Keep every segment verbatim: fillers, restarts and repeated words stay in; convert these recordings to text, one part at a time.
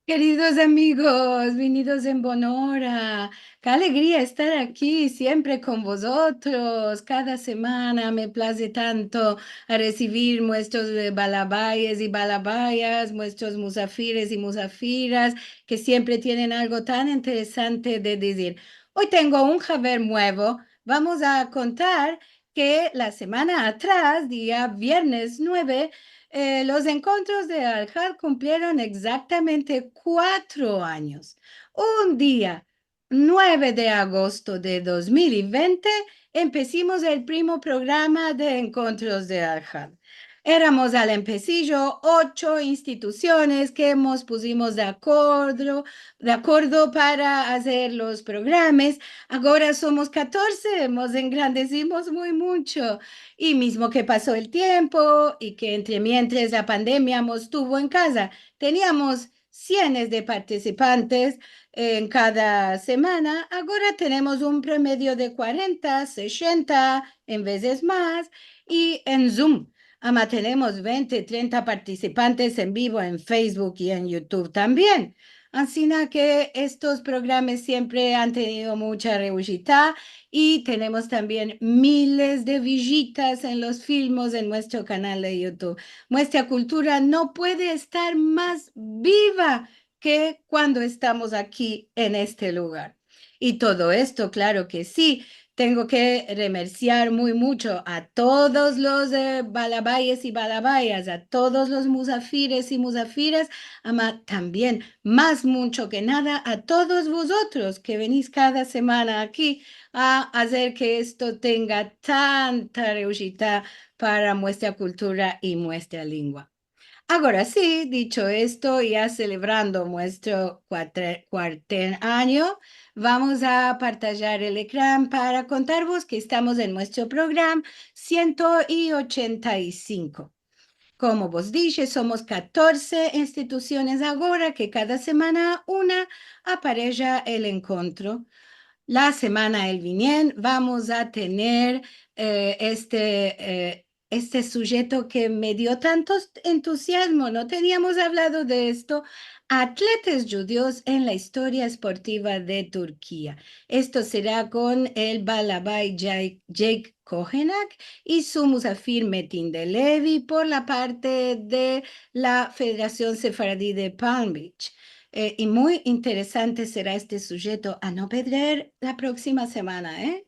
Keridos amigos, vinidos en bona ora. Ke alegria estar aki siempre kon vozotros. Kada semana me plaze tanto a resivir muestros, eh, balabayes i balabayas, muestros musafires i musafiras, ke siempre tienen algo tan interesante de dizir. Oy tengo un haver muevo. Vamos a kontar ke la semana atras, dia viernes nueve, eh, los enkontros de Alhad kumplieron egzaktamente kuatro anyos. Un dia, nueve de agosto de dos mil i vente, empesimos el primo programa de enkontros de Alhad. Eramos al empesijo ocho institusiones ke mos pusimos de akordo, de akordo para azer los programas. Agora somos katorze, mos engrandesimos muy muncho. I mizmo ke paso el tiempo i ke entre mientres la pandemia mos tuvo en kaza, teniamos sienes de partisipantes en kada semana, agora tenemos un promedio de kuarenta, sesenta, en vezes mas, i en Zoom. Ama tenemos vente, trenta partisipantes en bivo en Facebook i en YouTube tambien. Ansina ke estos programas siempre an tenido muncha reujita i tenemos tambien miles de vijitas en los filmos en muestro kanal de YouTube. Muestra kultura no puede estar mas biva ke kuando estamos aki en este lugar. I todo esto, klaro ke si, tengo ke remersiar muy muncho a todos los, eh, balabayes i balabayas, a todos los musafires i musafiras, ama tambien, mas muncho ke nada, a todos vozotros ke veniz kada semana aki a azer ke esto tenga tanta reujita para muestra kultura i muestra lengua. Agora si, dicho esto, ya selebrando muestro kuatre-, kuarter anyo, vamos a partajar el ekran para kontarvos ke estamos en muestro program siento ochenta i sinko. Komo vos dishe, somos katorze institusiones agora ke kada semana una apareja el enkontro. La semana el vinien vamos a tener, eh, este, eh, este sujeto ke me dio tanto entuziazmo, no teniamos avlado de esto, atletas djudios en la istoria esportiva de Turkia. Esto sera kon el balabay Jake, Jake Kohenak i su musafir Metin Delevi por la parte de la Federasion Sefaradi de Palm Beach. Eh, i muy interesante sera este sujeto a no pedrer la proksima semana, eh?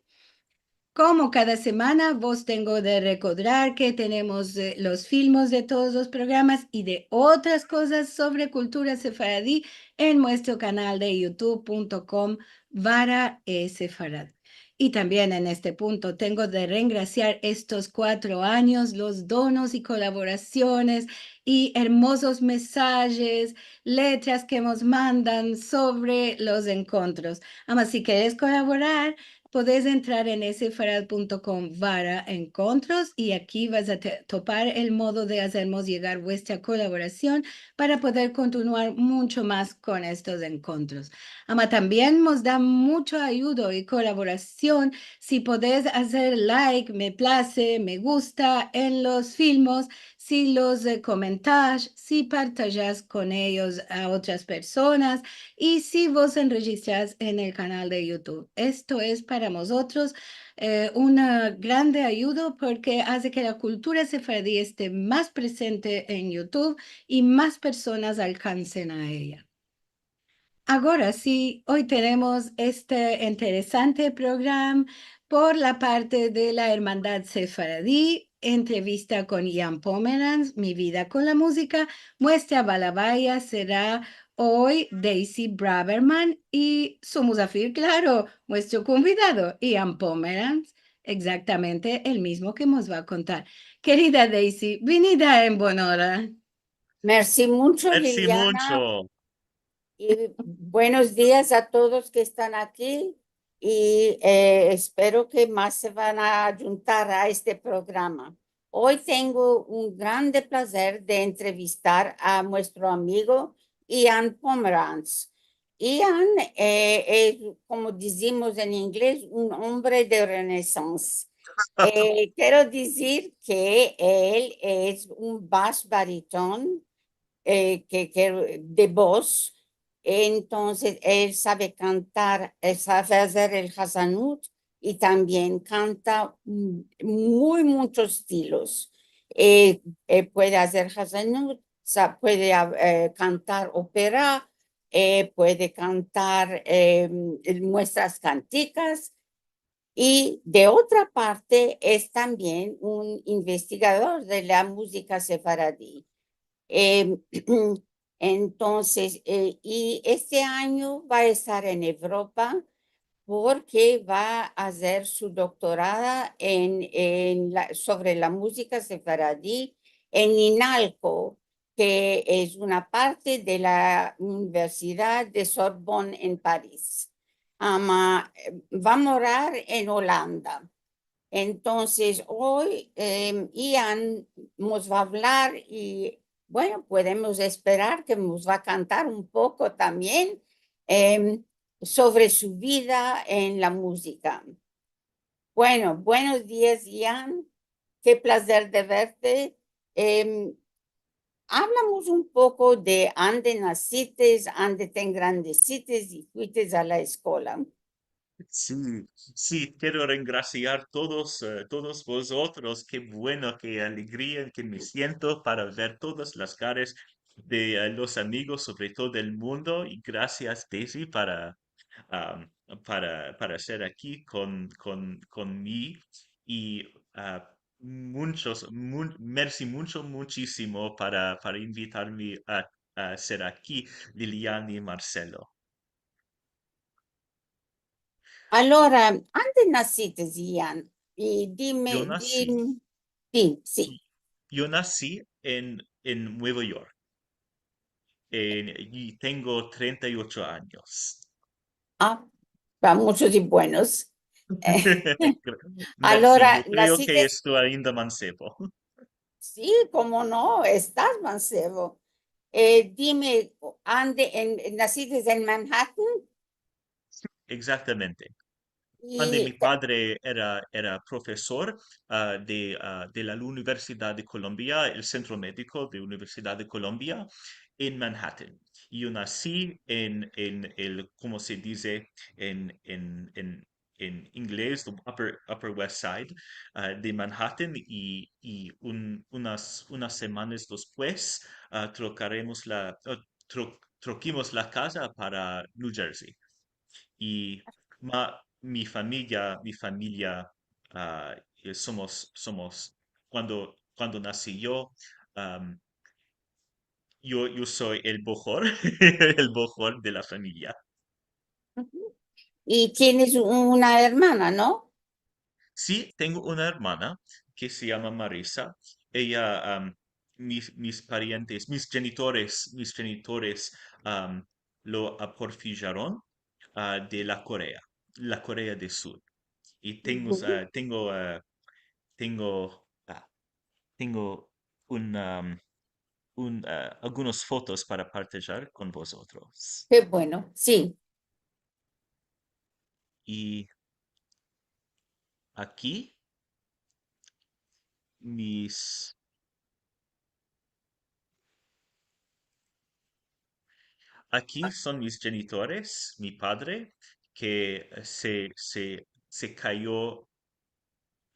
Komo kada semana, vos tengo de rekodrar ke tenemos, eh, los filmos de todos los programas i de otras kozas sovre kultura sefaradi en muestro kanal de youtube punto com barra sefarad. I tambien en este punto tengo de rengrasiar estos kuatro anyos los donos i kolaborasiones i ermozos mesajes, letras ke mos mandan sovre los enkontros. Ama si keres kolaborar, podes entrar en sefarad punto com barra enkontros i aki vas a te-, topar el modo de azermos yegar vuestra kolaborasion para poder kontinuar muncho mas kon estos enkontros. Ama tambien mos da muncho ayudo i kolaborasion si podes azer like, me plaze, me gusta en los filmos, si los, eh, komentas, si partajas kon eyos a otras personas i si vos enrejistras en el kanal de YouTube. Esto es para mozotros, eh, una grande ayudo porke aze ke la kultura sefaradi este mas prezente en YouTube i mas personas alkansen a eya. Agora si, oy tenemos este interesante program por la parte de la Ermandad Sefaradi, entrevista kon Ian Pomeranz, Mi vida kon la muzika. Muestra balabaya sera oy Daisy Braverman i su musafir, klaro, muestro konvidado, Ian Pomeranz, egzaktamente el mizmo ke mos va a kontar. Kerida Daisy, vinida en bona ora. Mersi muncho, Liliana. Mersi muncho. I buenos dias a todos ke estan aki i, eh, espero ke mas se van a adjuntar a este programa. Oy tengo un grande plazer de entrevistar a muestro amigo Ian Pomeranz. Ian, eh, es, komo dizimos en inglez, un ombre de renaissance. Eh, kero dizir ke el es un bas bariton, eh, ke, ke de bos, Entonses, el save kantar, el save azer el hazanut i tambien kanta, mm, muy muchos estilos. Eh, eh, puede azer hazanut, sa-, puede, ah, eh, kantar opera, eh, puede kantar, em, muestras kantikas, i de otra parte es tambien un investigador de la muzika sefaradi. Em, entonses, eh, i este anyo va a estar en Evropa porke va a azer su doktorado en, en la, sovre la muzika sefaradi en Inalco, ke es una parte de la Universidad de Sorbonne en Paris. Ama, eh, va a morar en Olanda. Entonses, oy, em, Ian mos va a avlar i, bueno, podemos esperar ke mos va a kantar un poko tambien, em, sovre su vida en la muzika. Bueno, buenos dias, Ian. Ke plazer de verte. Em, avlamnos un poko de ande nasites, ande te engrandesites i fuites a la eskola. Si, si, kero rengrasiar todos, eh, todos vozotros. Ke bueno, ke alegria ke me siento para ver todas las karas de, eh, los amigos, sovre todo del mundo. I grasias, Daisy, para, am, para, para ser aki kon, kon, kon mi. I, ah, muchos, mu-, mersi mucho, muchisimo para, para invitarme a, a ser aki, Liliana i Marcelo. Alora, ande nasites, Ian? I dime, Yo nasi. Dim-, di, si. Yo nasi en, en Nueva York. En, i tengo trenta i ocho anyos. Ah, va muchos i buenos. Eh, mersi, alora, yo kreo ke nasites esto ainda mansevo. Si, komo no, estas mansevo. Eh, dime, ande en, nasites en Manhattan? Egzaktamente. Ande mi padre era, era profesor, ah, de, ah, de la Universidad de Columbia, el Sentro Mediko de Universidad de Columbia, en Manhattan. I yo nasi en, en el, komo se dize en, en, en, en inglez, the Upper, Upper West Side, ah, de Manhattan, i, i un, unas, unas semanas despues, ah, trokaremos la, ah, tro-, trokimos la kaza para New Jersey. I ma-, mi famiya, mi famiya, ah, eh, somos, somos, kuando, kuando nasi yo, am, yo, yo so el bohor, el bohor de la famiya. I tienes una ermana, no? Si, tengo una ermana ke se yama Marisa. Eya, am, mis, mis parientes, mis djenitores, mis djenitores, am, lo aporfijaron, ah, de la Korea, la Korea del Sur. I tengo, ah, tengo, ah, tengo, ah, tengo un, am, un, ah, algunos fotos para partajar kon vozotros. Ke bueno, si. I aki mis, aki son mis djenitores, mi padre, ke se, se, se kayo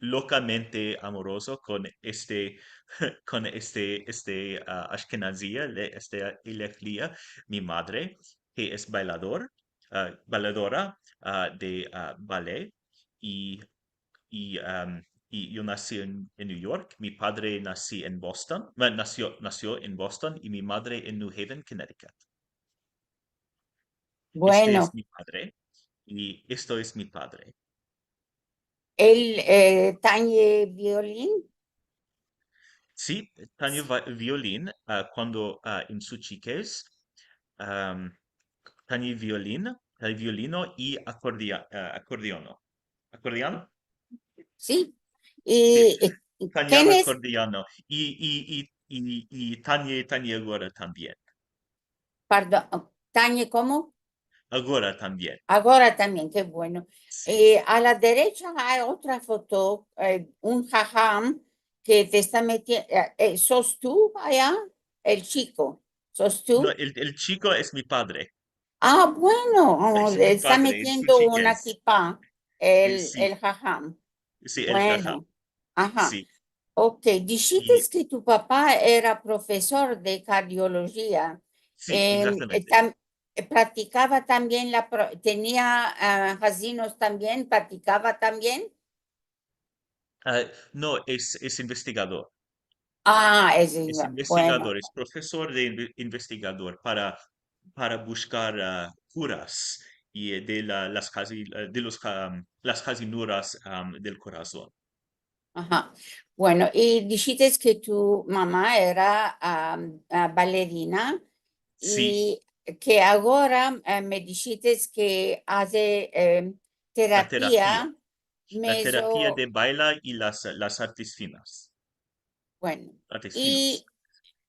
lokamente amorozo kon este, kon este, este, ah, Ashkenazia, le-, este, Eleflia, mi madre, ke es bailador, ah, bailadora, ah, de, ah, ballet, i, i, am, i yo nasi en, en New York. Mi padre nasi en Boston, bueno, nasio, nasio en Boston, i mi madre en New Haven, Connecticut. Este es mi padre, i esto es mi padre. El, eh, tañe violin? Si, tañe va-, violin, ah, kuando, ah, en su chikez, am, tañe violin, tañe violino i akordia-, ah, akordeono. Akordeono? Si. Si. I, eh, tañe akordeono. I, i, i, i, i tañe, tañe agora tambien. Pardon, tañe komo? Agora tambien. Agora tambien, ke bueno. Si. Eh, a la derecha ay otra foto, eh, un haham ke te esta metie-, eh, eh, sos tu aya? El chiko, sos tu? No, el, el chiko es mi padre. Ah, bueno, oh, esta metiendo una kipa, el, el haham. Si, el haham. Bueno, aha. Si. Ok, dishites ke tu papa era profesor de kardiolojia. Si, egzaktamente. Praktikava tambien la pro-, tenia, ah, hazinos tambien, praktikava tambien? Ah, no, es, es investigador. Ah, es investigador, es profesor de inve-, investigador para, para bushkar, ah, kuras i, eh, de la, las hazi-, eh, de los ha-, las hazinuras, am, del korason. Aha. Bueno, i dishites ke tu mama era, am, ah, balerina i ke agora, eh, me dishites ke aze, eh, terapia. La terapia de baila i las, las artes finas. Bueno, i,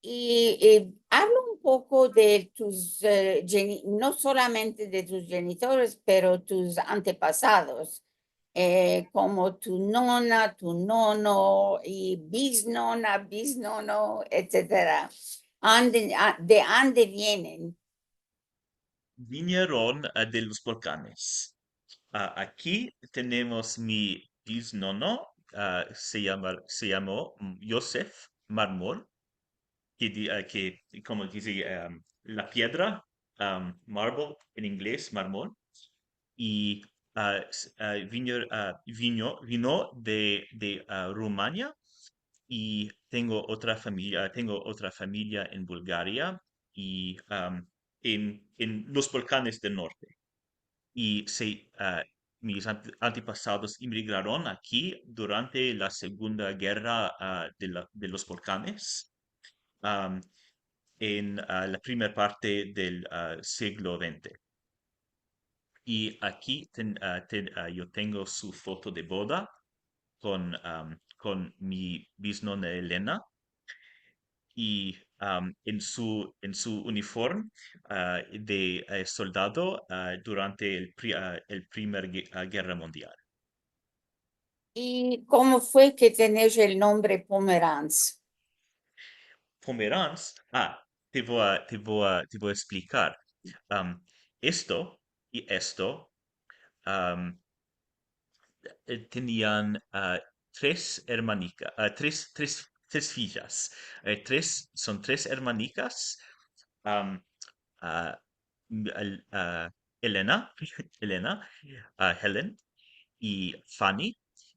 i, eh, avla un poko de tus, eh, jeni-, no solamente de tus jenitores, pero tus antepasados, eh, komo tu nona, tu nono, i biznona, biznono, etsetera. Ande, a, de ande vienen? Vinieron, ah, de los Balkanes. Ah, aki tenemos mi biznono, ah, se yama, se yamo, mm, Yosef Marmor, ke di-, ah, ke, komo dize, em, la piedra, em, marble en inglez, marmor. I, ah, s-, ah, vino, ah, vino, vino de, de, ah, Rumania. I tengo otra famiya, tengo otra famiya en Bulgaria i, am, en, en los Balkanes del Norte. I se, ah, mis ante-, antepasados emigraron aki durante la Segunda Gerra, ah, de la, de los Balkanes, am, en, ah, la primer parte del, ah, siglo vente. I aki ten-, ah, ten-, ah, yo tengo su foto de boda kon, am, kon mi biznona Elena. I, am, en su, en su uniform, ah, de, eh, soldado, ah, durante el pri-, ah, el primer ge-, ah, gerra mundial. I komo fue ke tenesh el nombre Pomeranz? Pomeranz, ah, te vo a, te vo a, te vo a eksplikar. Am, esto i esto, am, eh, tenian, ah, tres ermanika-, ah, tres, tres, tres fijas. Eh, tres, son tres ermanikas, am, ah, m-, el-, ah, Elena, Elena, ah, Helen i Fanny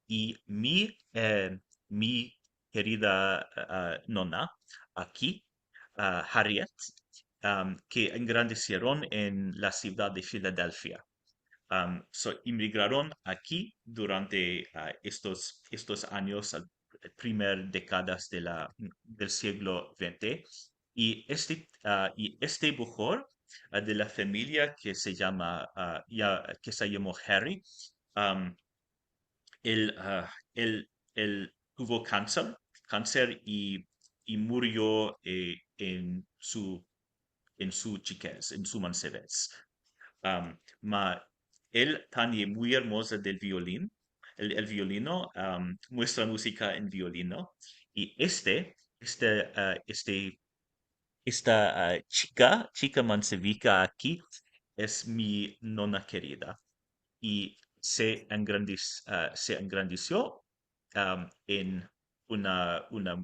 i mi, eh, mi kerida, ah, nona aki, ah, Harriet, am, ke engrandesieron en la sivdad de Filadelfia. Am, so, emigraron aki durante, ah, estos, estos anyos, al, primer dekadas de la, del siglo vente. I este, ah, i este mujer, ah, de la famiya ke se yama, ah, ya, ke se yamo Harry, am, el, ah, el, el tuvo kanser, kanser i, i murio, eh, en su, en su chikez, en su mansevez. Am, ma el tanye muy ermoza del violin, el, el violino, am, muestra muzika en violino, i este, este, ah, este, esta, ah, chika, chika mansevika aki es mi nona kerida. I se engrandis-, ah, se engrandesio, am, en una, una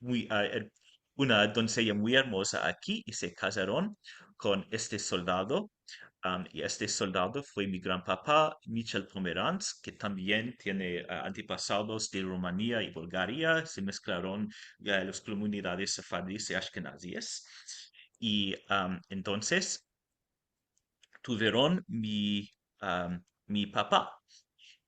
muy, ah, er-, una donseya muy ermoza aki i se kazaron kon este soldado. Am, i este soldado fue mi granpapa, Michel Pomeranz, ke tambien tiene, ah, antepasados de Rumania i Bulgaria. Se mesklaron, ah, las komunidades sefardis i ashkenazis. I, am, entonses, tuveron mi, am, mi papa.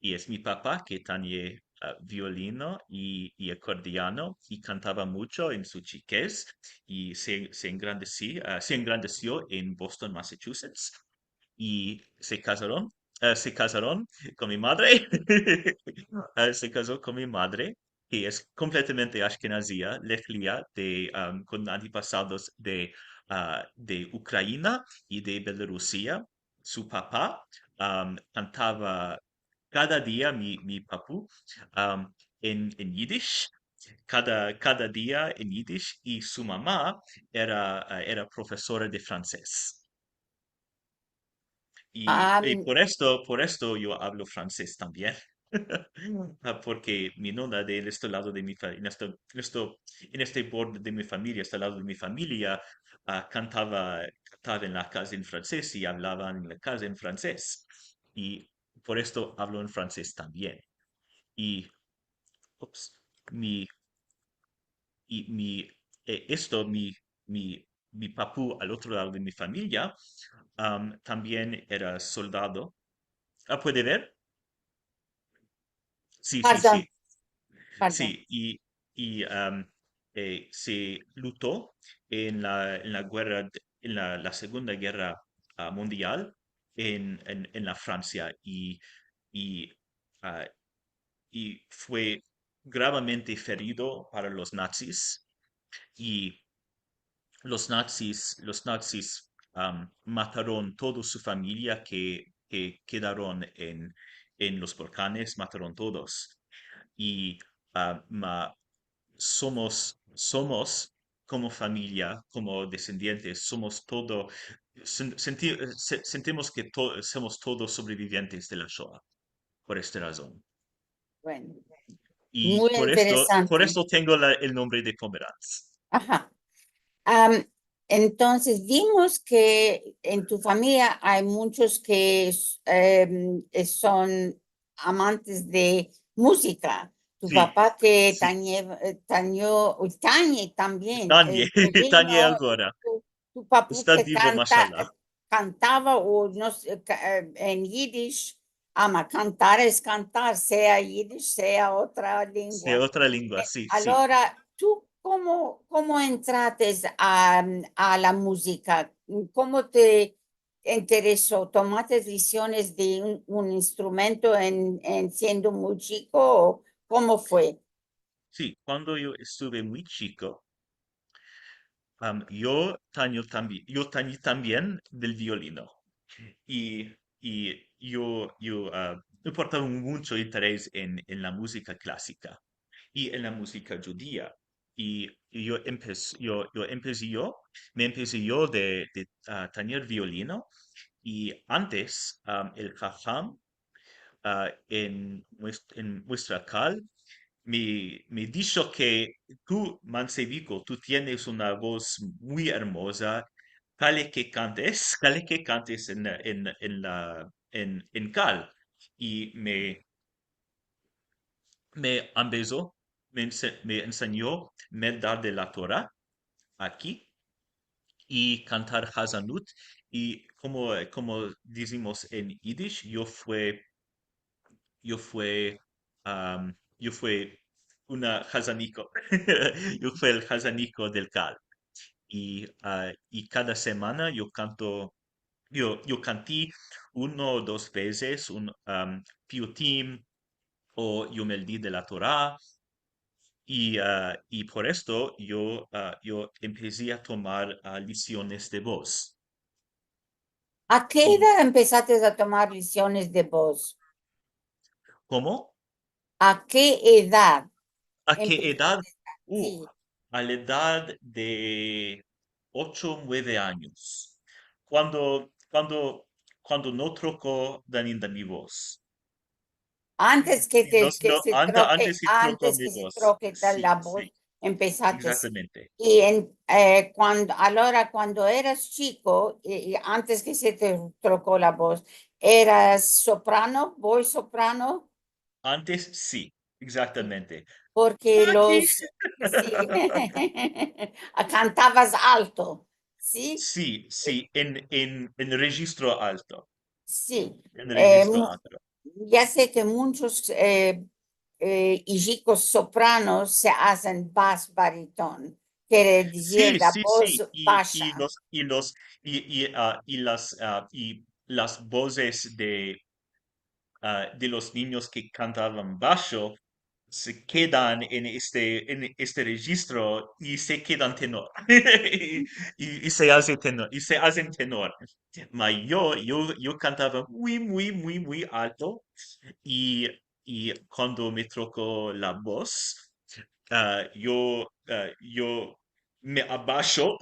I es mi papa ke tanye, ah, violino i, i akordeono, i kantava muncho en su chikez, i se, se engrandesi-, ah, se engrandesio en Boston, Massachusetts, i se kazaron, ah, se kazaron kon mi madre. Ah, se kazo kon mi madre, ke es kompletamente ashkenazia, lejlia de, am, kon antepasados de, ah, de Ukraina i de Belarusia. Su papa, am, kantava kada dia mi, mi papu, am, en, en yidish, kada, kada dia en yidish, i su mama era, ah, era profesora de fransez. I, i por esto, por esto yo avlo fransez tambien. Ah, porke mi nona de este lado de mi fa-, en este, en esto, en este borde de mi famiya, este lado de mi famiya, ah, kantava, kantava en la kaza en fransez i avlavan en la kaza en fransez. I por esto avlo en fransez tambien. I, ups, mi, i mi, eh, esto, mi, mi, mi papu al otro lado de mi famiya, am, tambien era soldado. Ah, puede ver? Si, si, si. Si, i, i, am, eh, se luto en la, en la guerra, en la, la Segunda Guerra, ah, Mundial en, en, en la Fransia i, i, ah, i fue gravemente ferido para los nazis. I los nazis, los nazis, am, mataron todo su famiya ke, ke kedaron en, en los Balkanes, mataron todos. I, ah, ma, somos, somos komo famiya, komo desendientes, somos todo, sen-, senti-, se-, sentimos ke to-, somos todos sobrevivientes de la Shoa, por esta razon. Bueno, i muy por esto, por interesante. Esto tengo la, el nombre de Pomeranz. Aha. Am, entonses, vimos ke en tu famiya ay munchos ke, em, eh, son amantes de muzika. Tu papa ke tanye, eh, tanyo, tanye tambien, tanye, eh, tanye agora. Tu, tu papu ke kanta-, kantava o no se, ka-, eh, en yidish, ama kantar es kantar, sea yidish, sea otra lengua. Sea otra lengua, si, si. Alora, tu komo, komo entrates a, a la muzika? Komo te intereso? Tomates lisiones de un, un instrumento en, en siendo muy chiko, o komo fue? Si, kuando yo estuve muy chiko, am, yo tanyo tambi-, yo tanyi tambien del violino. I, i yo, yo, ah, yo portava muncho interes en, en la muzika klasika i en la muzika djudia. I yo empe-, yo, yo empesi yo, me empesi yo de, de, ah, tanyer violino. I antes, am, el haham, ah, en muest-, en muestra kal, me, me disho ke tu, manseviko, tu tienes una voz muy ermoza, kale ke kantes, kale ke kantes en, en, en la, en, en kal. I me, me ambezo, me ense-, me ensenyo meldar de la Tora aki, i kantar hazanut, i komo, komo dizimos en yidish, yo fue, yo fue, am, yo fue una hazaniko. Yo fue el hazaniko del kal. I, ah, i kada semana yo kanto, yo, yo kanti uno o dos vezes un, am, piyutim o yo meldi de la Tora. I, ah, i por esto yo, ah, yo empesi a tomar, ah, lisiones de voz. A ke edad empesates a tomar lisiones de voz? Komo? A ke edad? A ke edad? Empesates a, uh, si. A la edad de ocho, mueve anyos. Kuando, kuando, kuando no troko ainda mi voz. Antes ke te, ke se troke, antes ke se troke la voz, empesates. Egzaktamente. I en, eh, kuando, alora, kuando eras chiko, i, i antes ke se te troko la voz, eras soprano, voz soprano? Antes si, egzaktamente. Porke los, si, kantavas alto, si? Si, si, en, en, en rejistro alto. Si. En rejistro alto. Ya se ke munchos, eh, eh, ijikos sopranos se azen bas bariton, kere dizir la voz basha. Si, si, si. I, i los, i los, i, i, ah, i las, ah, i las vozes de, ah, de los ninyos ke kantavan basho se kedan en este, en este rejistro i se kedan tenor. I, i se aze tenor, i se azen tenor. Ma yo, yo, yo kantava muy, muy, muy, muy alto i, i kuando me troko la voz, ah, yo, ah, yo me abasho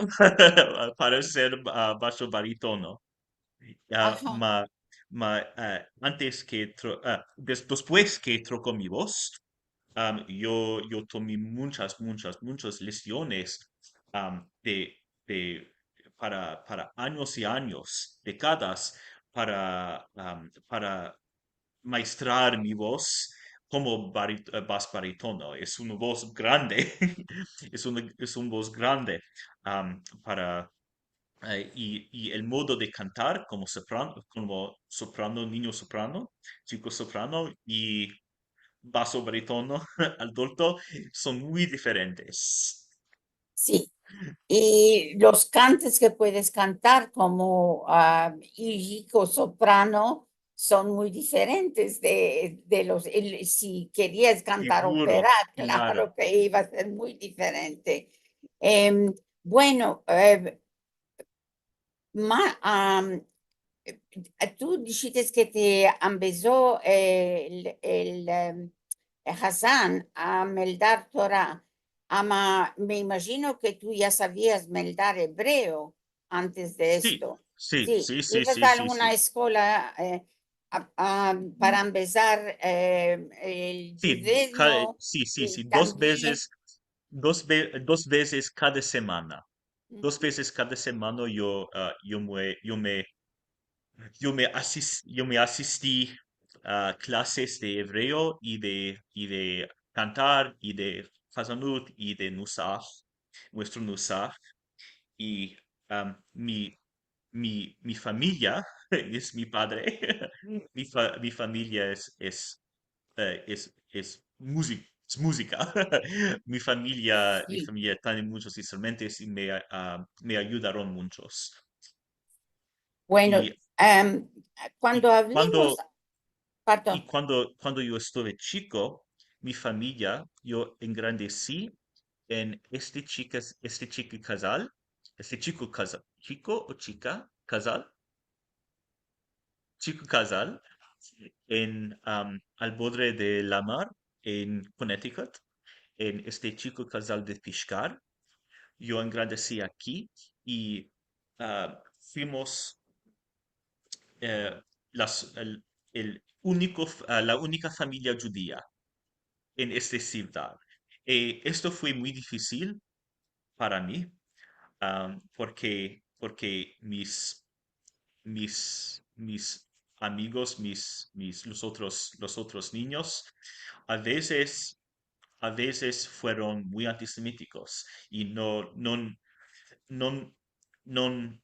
para ser, ah, basho baritono. Ah, ma, ma, ah, antes ke tro-, ah, des-, despues ke troko mi vos, am, yo, yo tomi munchas, munchas, munchas lesiones, am, de, de, para, para anyos i anyos, dekadas, para, am, para maestrar mi vos komo bari-, eh, bas baritono. Es una vos grande, es una, es un vos grande, am, para, eh, i, i el modo de kantar komo sopran-, komo soprano, ninyo soprano, chiko soprano i baso baritono, adulto, son muy diferentes. Si. I los kantes ke puedes kantar komo, ah, i chiko soprano son muy diferentes de, de los, el, si kerias kantar opera, klaro ke iva a ser muy diferente. Em, bueno, eh, ma-, am, eh, tu dishites ke te ambezo el, el, em, el hazan a meldar Tora, ama me imajino ke tu ya savias meldar ebreo antes de esto. Si, si, si, si, ivas a una eskola, eh, a, a, para ambezar, eh, el djudezmo, si, si, si, dos vezes, dos ve-, dos vezes kada semana. Dos vezes kada semana yo, ah, yo me, yo me, yo me asis-, yo me asisti a klases de ebreo i de, i de kantar i de hazanut i de nusach, muestro nusach. I, am, mi, mi, mi famiya es mi padre. Mi fa-, mi famiya es, es eh, es, es muzi-, es muzika. Mi famiya, mi famiya tiene munchos instrumentos i me, ah, me ayudaron munchos. Bueno, i, em, kuando avlamos, pardon. I kuando, kuando yo estuve chiko, mi famiya, yo engrandesi en este chika, este chiko kazal, este chiko kazal, chiko o chika kazal, chiko kazal en, am, al bodre de la mar en Connecticut, en este chiko kazal de pishkar. Yo engrandesi aki i, ah, fuimos, eh, las, el, el uniko f-, ah, la unika famiya djudia en este sivdad. I esto fue muy difisil para mi, am, porke, porke mis, mis, mis amigos, mis, mis, los otros, los otros ninyos, a vezes, a vezes fueron muy antisemitikos i no, no, no, no,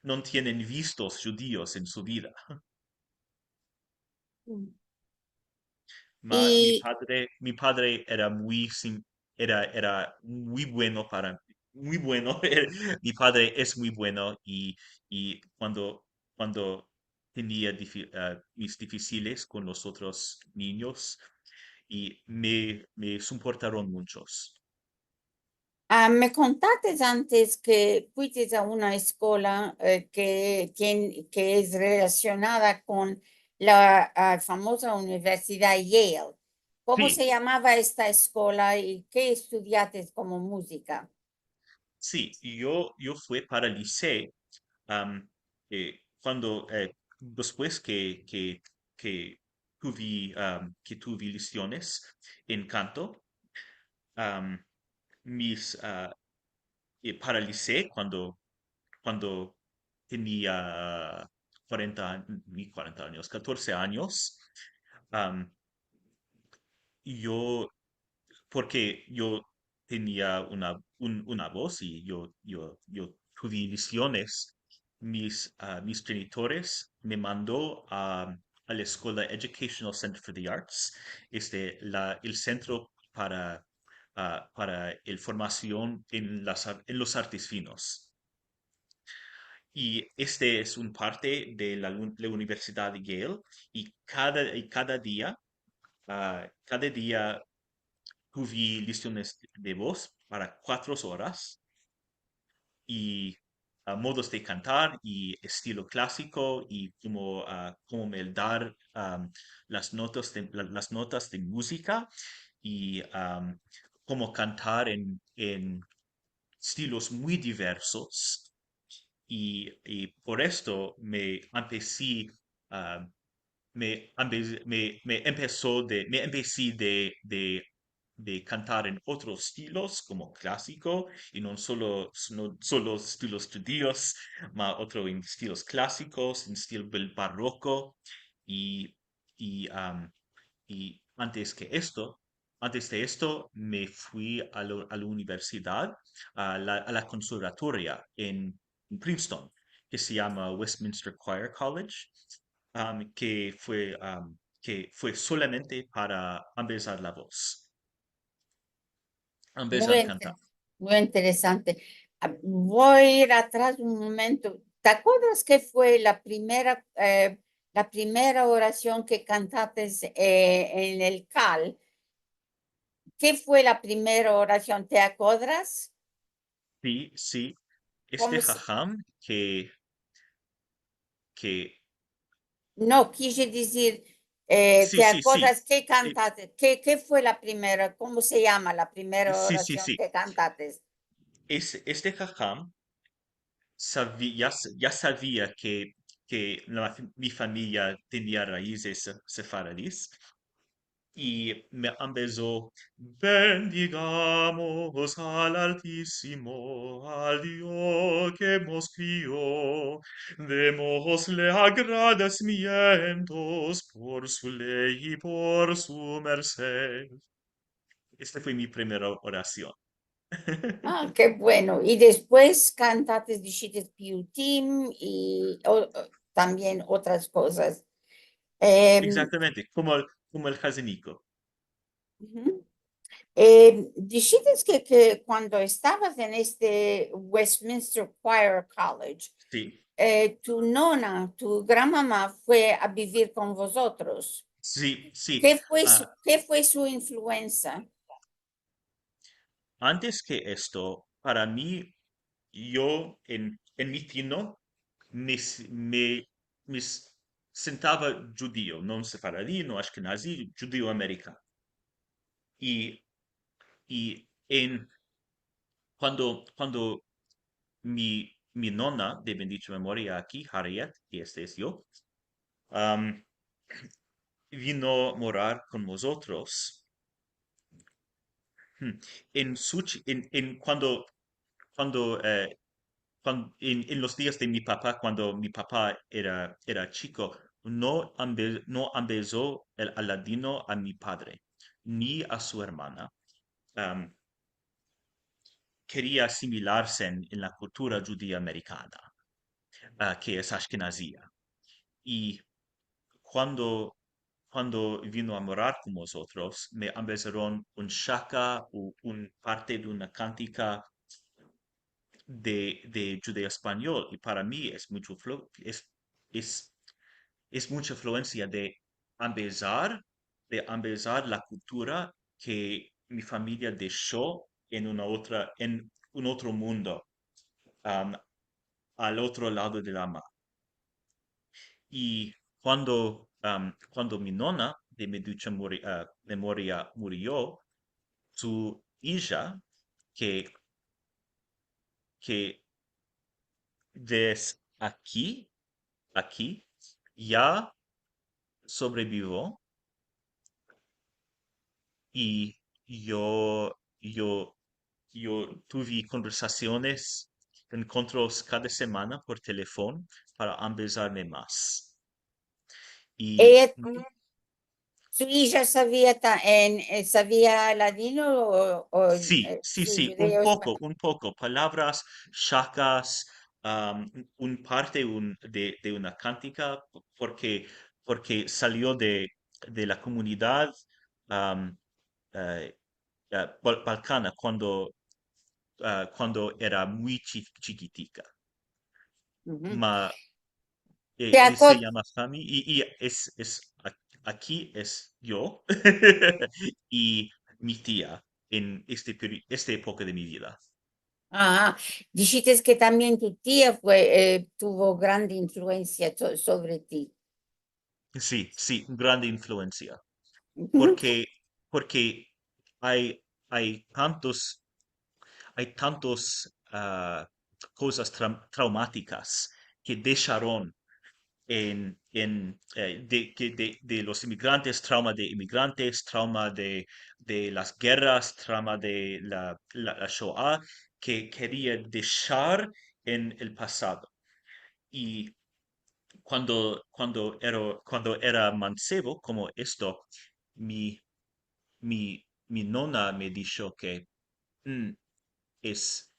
no tienen vistos djudios en su vida. Ma, mi padre, mi padre era muy sim-, era, era muy bueno para, muy bueno. Mi padre es muy bueno i, i kuando, kuando tenia difi-, ah, mis difisiles kon los otros ninyos, i me, me soportaron munchos. Ah, me kontates antes ke fuites a una eskola, eh, ke tien-, ke es relasionada kon la, ah, famoza Universidad Yale. Komo se yamava esta eskola i ke estudiates komo muzika? Si, yo, yo fui para liseo, am, eh, kuando, eh, despues ke, ke, ke tuvi, am, ke tuvi lesiones en kanto, am, mis, ah, eh, para liseo, kuando, kuando tenia kuarenta an-, ni kuarenta anyos, katorze anyos, am, yo, porke yo tenia una, un, una vos i yo, yo, yo tuvi lesiones, mis, ah, mis djenitores me mando a, a la eskola Educational Center for the Arts, este, la, el sentro para, ah, para el formasion en las ar-, en los artes finos. I este es un parte de la un-, la Universidad de Yale, i kada, i kada dia, ah, kada dia tuvi lesiones de vos para kuatro oras, i, ah, modos de kantar, i estilo klasiko, i komo, ah, komo meldar, am, las notas de, la, las notas de muzika, i, am, komo kantar en, en estilos muy diversos. I, i por esto me empesi ah, me, ambe- me, me empeso de, me empesi de, de, de kantar en otros estilos, komo klasiko, i no solo, no solo estilos djudios, ma otro en estilos klasikos, en estilo del baroko, i, i, am, i antes ke esto, antes de esto, me fui a la, a la universidad, a la, a la konservatoria en, en Princeton, ke se yama Westminster Choir College, am, ke fue, am, ke fue solamente para ambezar la voz. Ambezar kantar. Muy inter-, muy interesante. Ah, vo a ir atras un momento. Te akodras ke fue la primera, eh, la primera orasion ke kantates, eh, en el kal? Ke fue la primera orasion? Te akodras? Si, si. Este haham ke, ke No, kije dizir, eh, te akodras ke kantates? Ke, ke fue la primera? Komo se yama la primera orasion ke kantates? Es, este haham savi-, ya s-, ya savia ke, ke la, mi famiya tenia raizes se-, sefaradis. I me ambezo: "Bendigamos al Altisimo, al Dio ke mos krio, demosle agradesimientos por su ley i por su mersed". Este fue mi primera orasion. Ah, ke bueno. I despues kantates, dishites piutim i o-, o-, tambien otras kozas. Em, Egzaktamente, komo el, komo el hazeniko. Em, dishites ke, ke kuando estavas en este Westminster Choir College, si, eh, tu nona, tu granmama fue a bivir kon vozotros. Si, si. Ke fue su, ke fue su influensa? Antes ke esto, para mi, yo en, en mi tino, me s-, me, me s-, sentava djudio, no sefaradi, no ashkenazi, djudio amerikano. I, i en, kuando, kuando mi, mi nona de bendicha memoria aki, Harriet, i este es yo, am, vino morar kon mozotros. Hmm. En su chi-, en, en kuando, kuando, eh, kuan-, en, en los dias de mi papa, kuando mi papa era, era chiko, no ambe-, no ambezo el, al ladino a mi padre, ni a su ermana. Am, keria asimilarse en, en la kultura djudia amerikana, ah, ke es ashkenazia. I kuando, kuando vino a morar kon mozotros, me ambezaron un shaka u un parte de una kantika de, de djudeo-espanyol, i para mi es muncho flu-, es, es, es muncha influensia de ambezar, de ambezar la kultura ke mi famiya desho en una otra, en un otro mundo, am, al otro lado de la mar. I kuando, am, kuando mi nona de bendicha mori-, ah, memoria murio, su ija, ke, ke ves aki, aki, ya sobrevivo, i yo, yo, yo tuvi konversasiones, enkontros kada semana por telefon para ambezarme mas. I Eya, su ija savia ta-, en, eh, savia ladino o, o, si, eh, si, si, un djudeo-espa- poko, un poko. Palavras, shakas, am, un parte un, de, de una kantika, porke, porke salio de, de la komunidad, am, eh, eh, bal-, balkana kuando, ah, kuando era muy chi-, chikitika. Ma, eh, Te eh, se akor- yama Sami, i, i es, es a-, aki es yo i mi tia en este peri-, esta epoka de mi vida. Aha, dishites ke tambien tu tia fue, eh, tuvo grande influensia so-, sovre ti. Si, si, grande influensia. Porke, porke ay, ay tantos, ay tantos, ah, kozas tra-, traumatikas ke desharon en, en, eh, de, ke de, de los imigrantes, trauma de imigrantes, trauma de, de las gerras, trauma de la, la, la Shoa, ke keria deshar en el pasado. I kuando, kuando era, kuando era mansevo, komo esto, mi, mi, mi nona me disho ke, mm, es,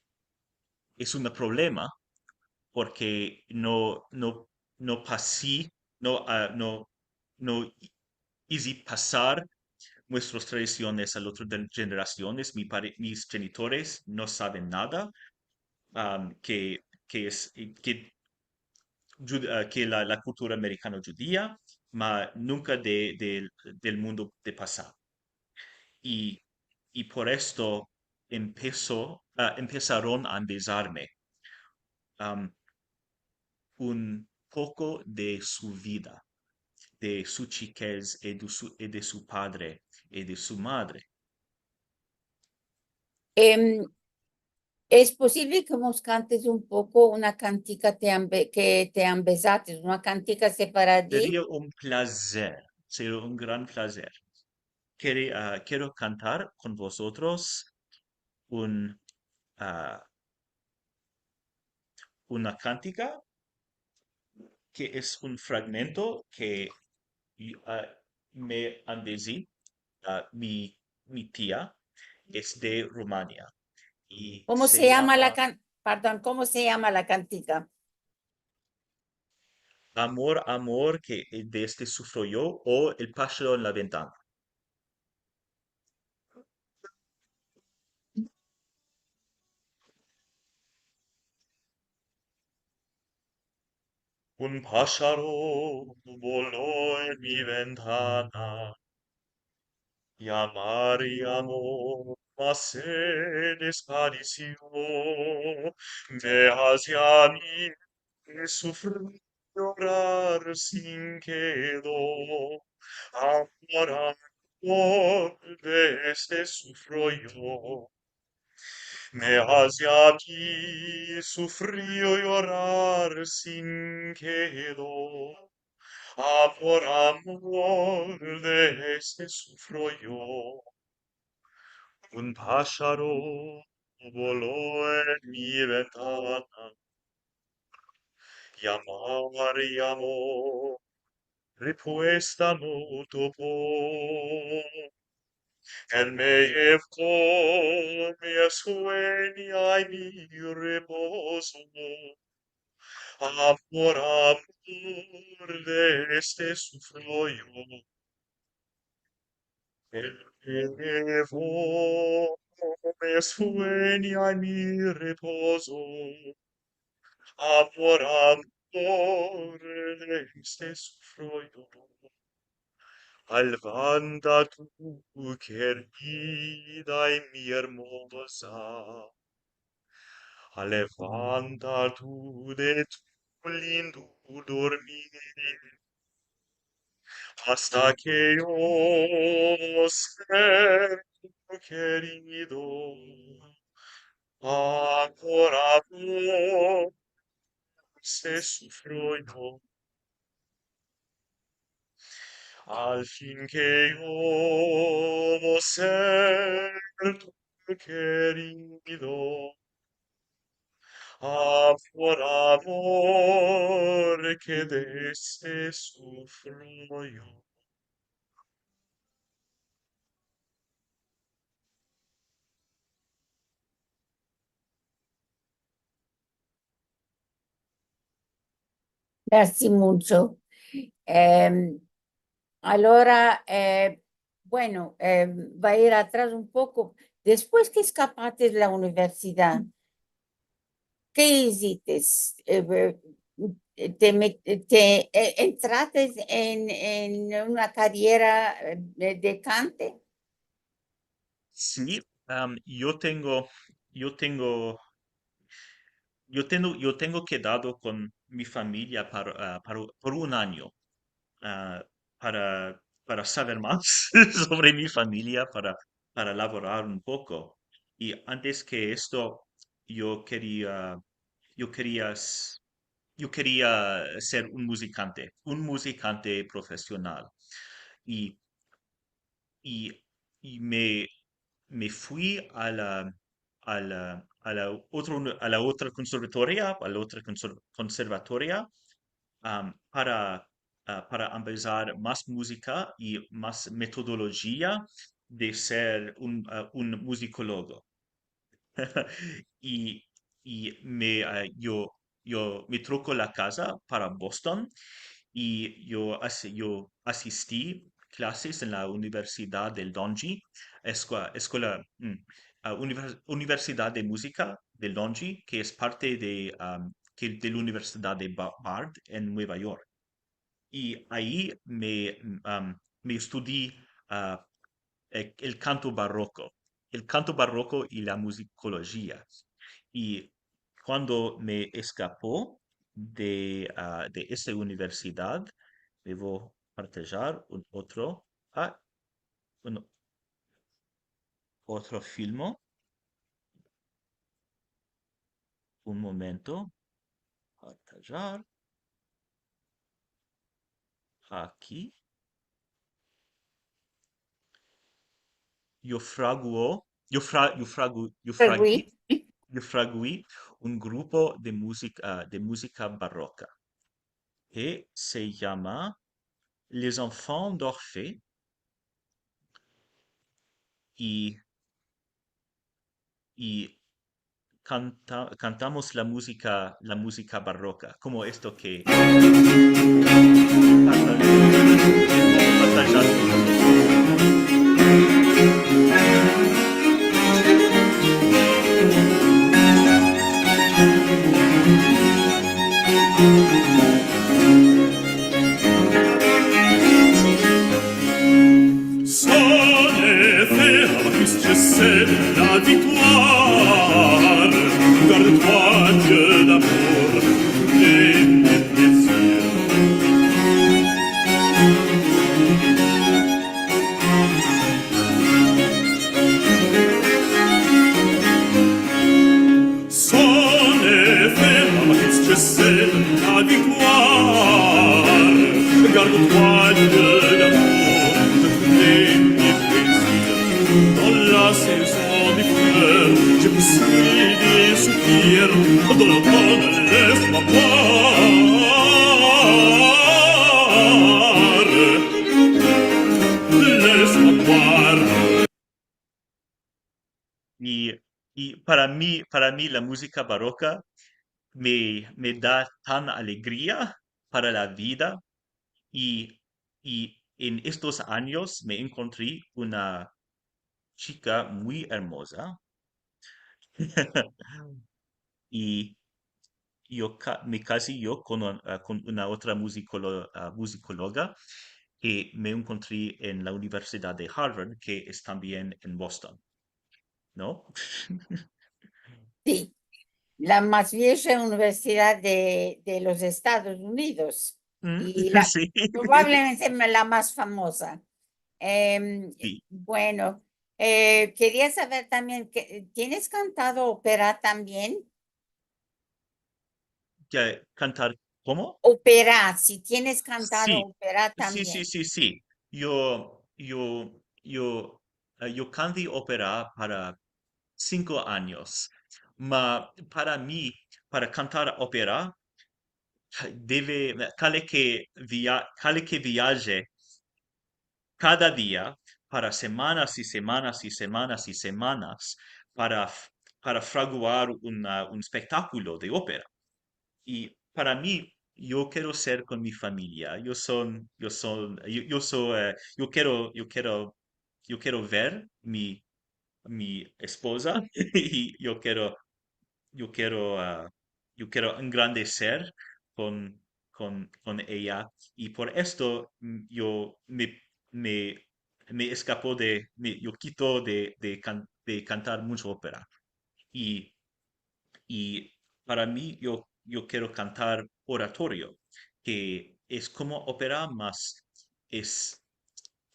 es un problema porke no, no, no pasi, no, ah, no, no izi pasar muestros tradisiones al otro de, jenerasiones. Mi pare-, mis jenitores no saven nada, am, ke, ke es, ke jud-, ah, ke la, la kultura amerikano-djudia, ma nunka de, de, del mundo de pasado. I, i por esto empeso, ah, empesaron a ambezarme, am, un poko de su vida, de su chikez, i de su, i de su padre, i de su madre. Em, es posivle ke mos kantes un poko una kantika te ambe-, ke te ambezates, una kantika sefaradi? Seria un plazer, seria un gran plazer. Kere-, ah, kero kantar kon vozotros un, ah, una kantika ke es un fragmento ke, ah, me ambezi, ah, mi, mi tia es de Rumania. I komo se yama la kan-, pardon, komo se yama la kantika? Amor, amor, ke, eh, de este sufro yo, o El pasharo en la ventana. Un pasharo volo en mi ventana, yamar yamo, mas se desparesio. Me aze a mi sufrir, yorar sin kedo. Amor, amor, de este sufro yo. Me aze a mi sufrir, yorar sin kedo. Amor, amor, de este sufro yo. Un pasharo volo en mi ventana, yamar yamo, repuesta no topo. El me yevo, mi suenyo i mi repozo. Amor, amor, de este sufro yo. El me yevo, mi suenyo i mi repozo. Amor, amor, de este sufro yo. Alevanta tu, kerida i mi ermoza. Alevanta tu de tu lindo dormir, asta ke yo sea tu kerido. Amor, amor, se sufro yo. Al fin ke yo vo ser tu kerido. Amor, amor, ke de este sufro yo. Mersi muncho. Em, alora, eh, bueno, em, vo a ir atras un poko. Despues ke eskapates la universidad, ke izites? Eh, te met-, te, eh, entrates en, en una kariera, eh, de kante? Si, am, yo tengo, yo tengo, yo tengo, yo tengo kedado kon mi famiya para, ah, para, por un anyo, ah, para, para saver mas sovre mi famiya, para, para lavorar un poko. I antes ke esto, yo keria, yo keria s-, yo keria ser un muzikante, un muzikante profesional. I, i, i me, me fui a la, a la, a la otro, a la otra konservatoria, a la otra konser-, konservatoria, am, para, ah, para ambezar mas muzika i mas metodolojia de ser un, ah, un muzikologo. I, i me, ah, yo, yo me troko la kaza para Boston i yo asi-, yo asisti klases en la Universidad del Dundee, eskua-, eskuela, mm, ah, Univer-, Universidad de Muzika del Dundee, ke es parte de, am, ke, de la Universidad de Ba-, Bard en Nueva York. I ayi me, am, me estudi, ah, el, el kanto baroko, el kanto baroko i la muzikolojia. I kuando me eskapo de, ah, de esa universidad, me vo partajar un otro, ah, un otro filmo. Un momento. Partajar. Aki. Yo fraguo, yo fra-, yo fragu-, yo fragui, yo fragui un grupo de muzika, ah, de muzika baroka ke se yama Les Enfants d'Orphée. I, i kanta-, kantamos la muzika, la muzika baroka, komo esto ke Son efe a la kis djese de la viktoir, garde-toi Dieu d'amour et de plaisir. Son efe a la kis djese de la viktoir, garde-toi Dieu d'amour et de plaisir. Dans la saison des fleurs, je pousse des soupirs, dans l'automne, laisse-moi boire, laisse-moi boire. I, i para mi, para mi la muzika baroka me, me da tan alegria para la vida. I, i en estos anyos me enkontri una chika muy ermoza. I yo ka-, me kazi yo kon un-, ah, kon una otra muzikolo-, ah, muzikologa ke me enkontri en la Universidad de Harvard, ke es tambien en Boston, no? Si. La mas vieja universidad de, de los Estados Unidos. Mm, i la, si. Probablemente la mas famoza. Em, si. Bueno, eh, keria saver tambien, ke, tienes kantado opera tambien? Ke kantar komo? Opera, si tienes kantado opera tambien. Si, si, si, si. Yo, yo, yo, eh, yo kanti opera para sinko anyos. Ma para mi, para kantar opera, deve, kale ke via-, kale ke viaje kada dia para semanas i semanas i semanas i semanas para f-, para fraguar una, un spektakulo de opera. I para mi, yo kero ser kon mi famiya, yo son, yo son, yo, yo so, eh, yo kero, yo kero, yo kero ver mi mi espoza i yo kero, yo kero, ah, yo kero engrandeser kon, kon, kon eya. I por esto, mm, yo me, me, me eskapo de, me, yo kito de, de kan-, de kantar mucho opera. I i para mi, yo, yo kero kantar oratorio, ke es komo opera, mas es,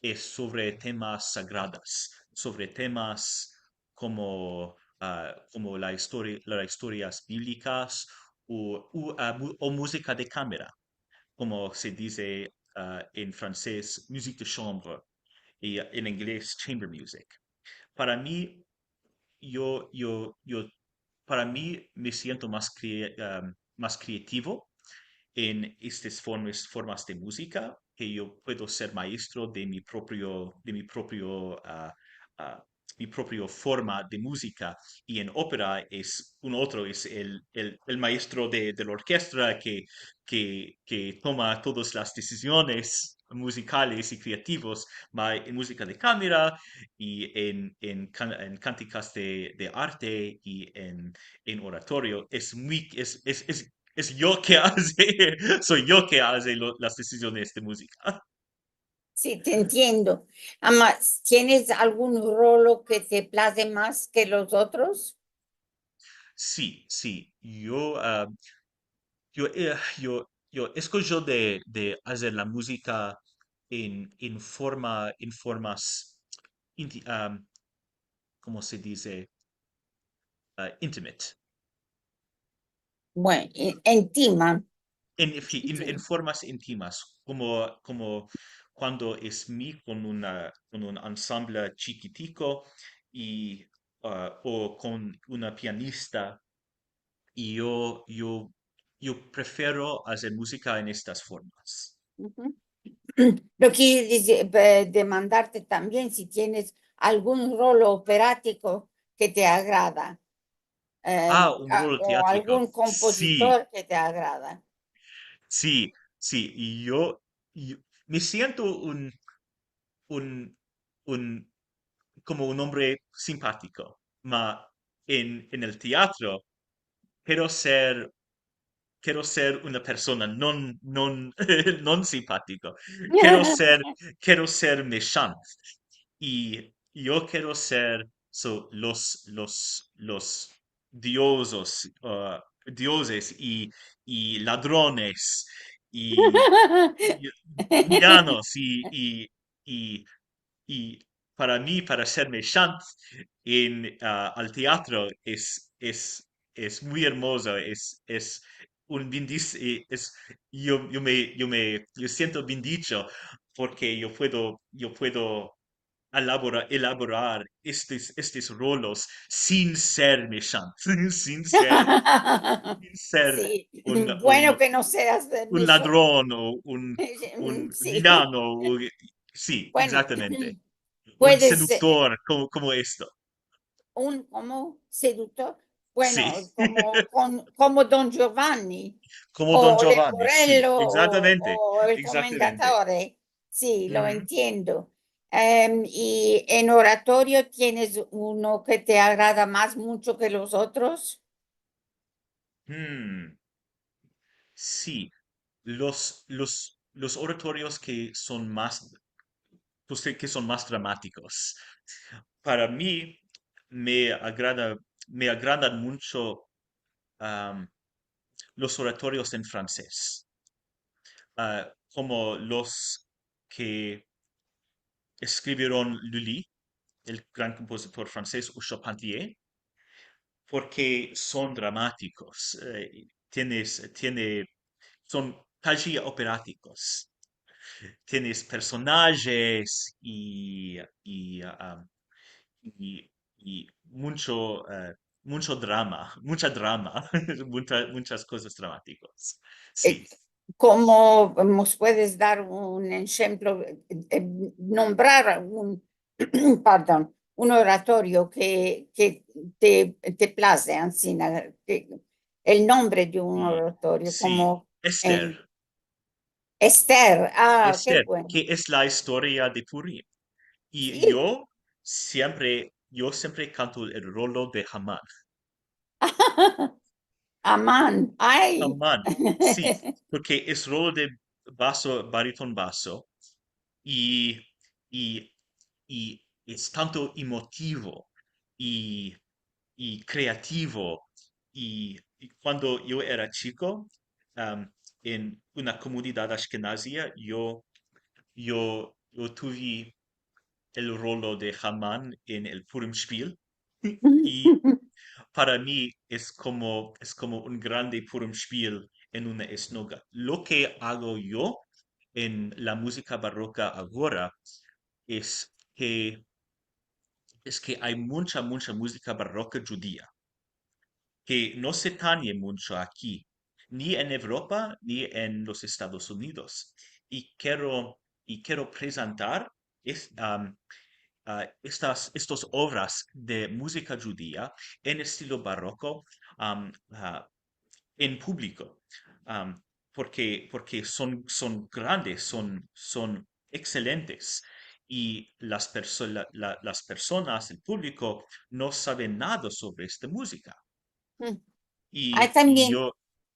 es sovre temas sagradas, sovre temas komo, ah, komo la istori-, la istorias biblikas, o, o, a, mu-, o muzika de kamera, komo se dize, a, en fransez, musique de chambre, i en inglez, chamber music. Para mi, yo, yo, yo, para mi, me siento mas kre-, am, mas kreativo en estas formas, formas de muzika, ke yo puedo ser maestro de mi proprio, de mi proprio, a, a, mi proprio forma de muzika. I en opera es un otro, es el, el, el maestro de, de la orkestra ke, ke, ke toma todas las desiziones muzikales i kreativos, ma en muzika de kamera i en, en kan-, en kantikas de, de arte i en, en oratorio, es muy, es, es, es, es yo ke aze, so yo ke aze lo, las desiziones de muzika. Si, te entiendo. Ama, tienes algun rolo ke te plaze mas ke los otros? Si, si. Yo, a, yo, e, yo, yo eskojo de, de azer la muzika en, en forma, en formas inti-, am, komo se dize? A, intimate. Bueno, i-, entima. En, en fin, en, en formas intimas, komo, komo kuando es mi kon una, kon un ansamble chikitiko i, a, o kon una pianista, i yo, yo, yo prefero azer muzika en estas formas. Lo ke dize, e, demandarte tambien si tienes algun rolo operatiko ke te agrada. E, a, un rolo teatriko. A, o algun kompozitor ke te agrada. Si, si, i yo, yo me siento un, un, un, komo un ombre simpatiko, ma en, en el teatro kero ser, kero ser una persona non, non, non simpatiko. Kero ser, kero ser meshant. I yo kero ser, so, los, los, los diozos, a, diozes i, i ladrones i, i villanos i, i, i, i para mi, para ser meshant en, a, al teatro es, es, es muy ermozo, es, es un bendic-, e, es, yo, yo me, yo me, yo siento bendicho porke yo puedo, yo puedo elabora-, elaborar estes, estes rolos sin ser meshant, sin ser, sin ser un, un, ke no seas, e, un ladron o un, un villano, o, si, egzaktamente. Un seduktor, komo, komo esto. Un, komo seduktor? Bueno, komo, kon, komo Don Giovanni. Komo Don Giovanni, si, Leporello, egzaktamente, o el Komendatore. Si, lo entiendo. Em, i en oratorio tienes uno ke te agrada mas mucho ke los otros? Hmm. Si, los, los, los oratorios ke son mas, pues, ke son mas dramatikos. Para mi, me agrada, me agradan mucho, am, los oratorios en fransez. A, komo los ke eskrivieron Lully, el gran kompozitor fransez, o Charpentier, porke son dramatikos, e, tienes, tiene, son kaji operatikos. Tienes personajes i, i, a, i, i mucho, e, mucho drama, mucha drama, mucha, muchas kozas dramatikos. Si. E, komo mos puedes dar un enshemplo, e, e, nombrar un, pardon, un oratorio ke, ke te, te plaze, ansina, ke, el nombre de un oratorio, si, komo Esther. Esther, a, ke bueno. Esther, ke es la istoria de Purim. I yo siempre, yo siempre kanto el rolo de Haman. Haman, ay. Haman, si, porke es rolo de baso, bariton baso, i, i, i es tanto emotivo, i, i kreativo, i, i kuando yo era chiko, am, en una komunidad ashkenazia, yo, yo, yo tuve el rolo de Haman en el Purim Spiel. I, para mi es komo, es komo un grande Purim shpil en una esnoga. Lo ke ago yo en la muzika baroka agora es ke, es ke ay munsha, munsha muzika baroka djudia ke no se tanye munsho aki, ni en Evropa, ni en los Estados Unidos. I kero, i kero prezentar es-, am, a, estas, estos ovras de muzika djudia en estilo baroko, am, a, en publiko, am, porke, porke son, son grandes, son, son ekselentes, i las perso-, la, la, las personas, el publiko, no saven nada sovre esta muzika. Mm. I, Ay, i tambien. yo,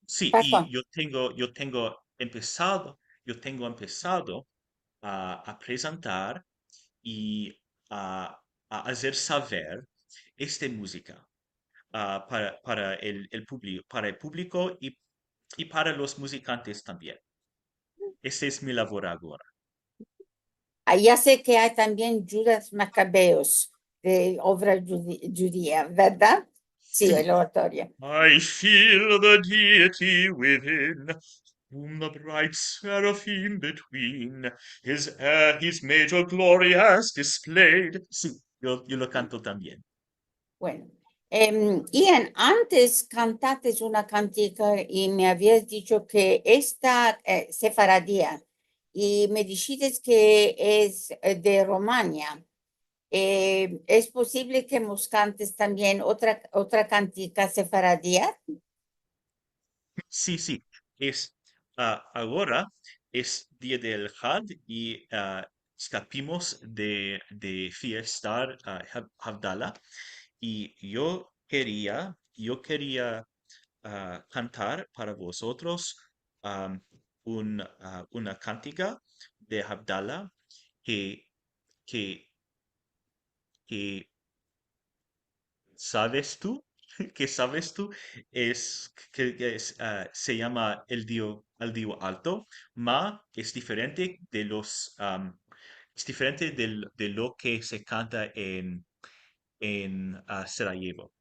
si, i Pardon. yo tengo, yo tengo empesado, yo tengo empesado a, a prezentar i a, a azer saver esta muzika, a, para, para el, el publi-, para el publiko i, i para los muzikantes tambien. Ese es mi lavor agora. Aya se ke ay tambien Judas Macabeus de ovra djudi-, djudia, verdad? Si, si, el oratorio. I feel the deity within, whom the bright seraphim between his, uh, his major glory has displayed. Si, yo, yo lo kanto tambien. Bueno, em, Ian, antes kantates una kantika i me avias disho ke esta, e, sefaradia, i me dishites ke es, e, de Romania. E, es posivle ke mos kantes tambien otra, otra kantika sefaradia? Si, si. Es, a, agora es dia del Had i, a, eskapimos de, de fiestar, a, Hav-, Havdala. I yo keria, yo keria, a, kantar para vozotros, am, un, a, una kantika de Havdala ke, ke ke saves tu, ke saves tu, es, ke, ke es, a, se yama El Dio, El Dio Alto, ma es diferente de los, am, es diferente del, de lo ke se kanta en, en, a, Sarajevo.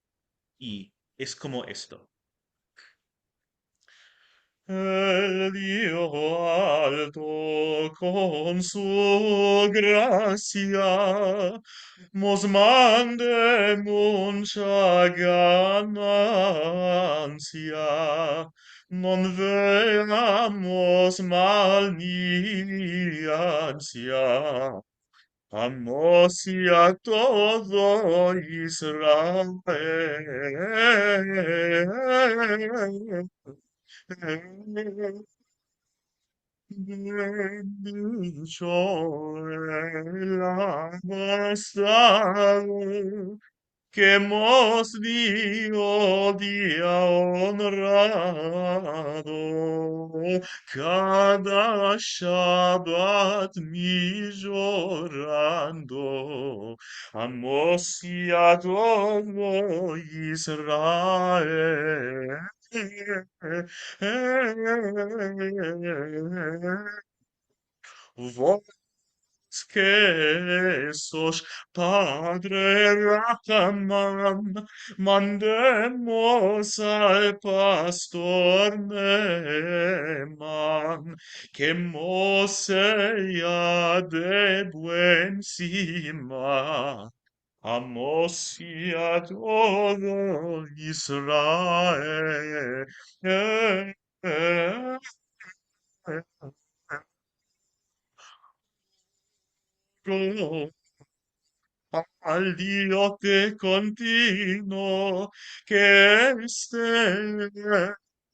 I es komo esto. El Dio alto kon su grasia mos mande munsha ganansia, non veamos mal ni ansia. Amos ya todo Israel. Bendisho el abastado ke mos dio dia onrado, kada shabat mi yorando, amos ya todo Israel. Vos ke sos Padre Rahaman, mandemos al pastor Neman, ke mos sea de buen siman. Amos ya todo Israel. Al Dio te konvino ke este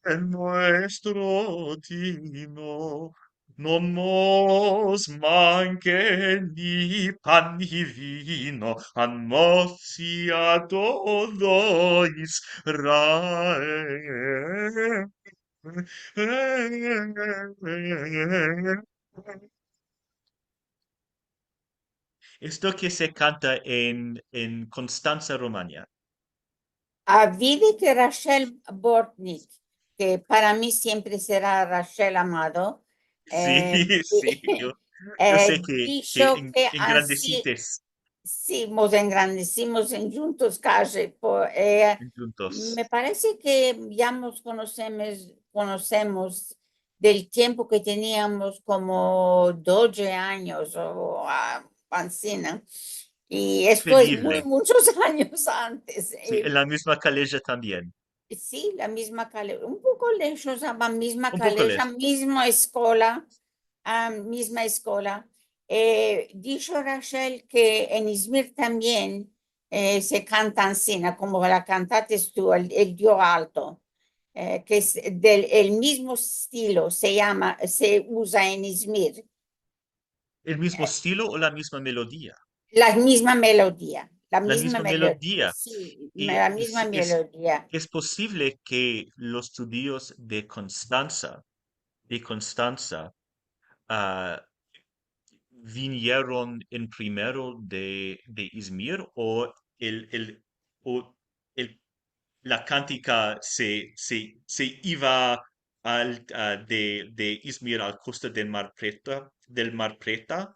en muestro tino. No mos manke ni pan ni vino, amos ya todo Israel. Esto ke se kanta en, en Konstantsa, Romania. Avedi ke Rachel Bortnick, ke para mi siempre sera Rachel Amado, si, eh, si, yo, yo se ke, ke disho en, ke en ansi, grandesites. si, mos engrandesimos en djuntos kaji. Po-, e, me parese ke ya mos konosemos, konosemos del tiempo ke teniamos komo dodje anyos o, a, ansina. I esto es muy, muchos anyos antes. Si, e, en la mizma kaleja tambien. Si, la mizma kale-, un poko leshos, ama mizma kaleja, mizma eskola, a, mizma eskola. E, disho Rachel ke en Izmir tambien, e, se kanta ansina, komo la kantates tu, el, el dio alto, e, ke es del, el mizmo estilo, se yama, se uza en Izmir. El mizmo estilo o la mizma melodia? La mizma melodia, la mizma melodia. Si, la mizma melodia. Es posivle ke los djudios de Konstantsa, de Konstantsa, a, vinieron en primero de, de Izmir, o el, el, o el, la kantika se, se, se iva al, a, de, de Izmir al kosta del Mar Preta, del Mar Preta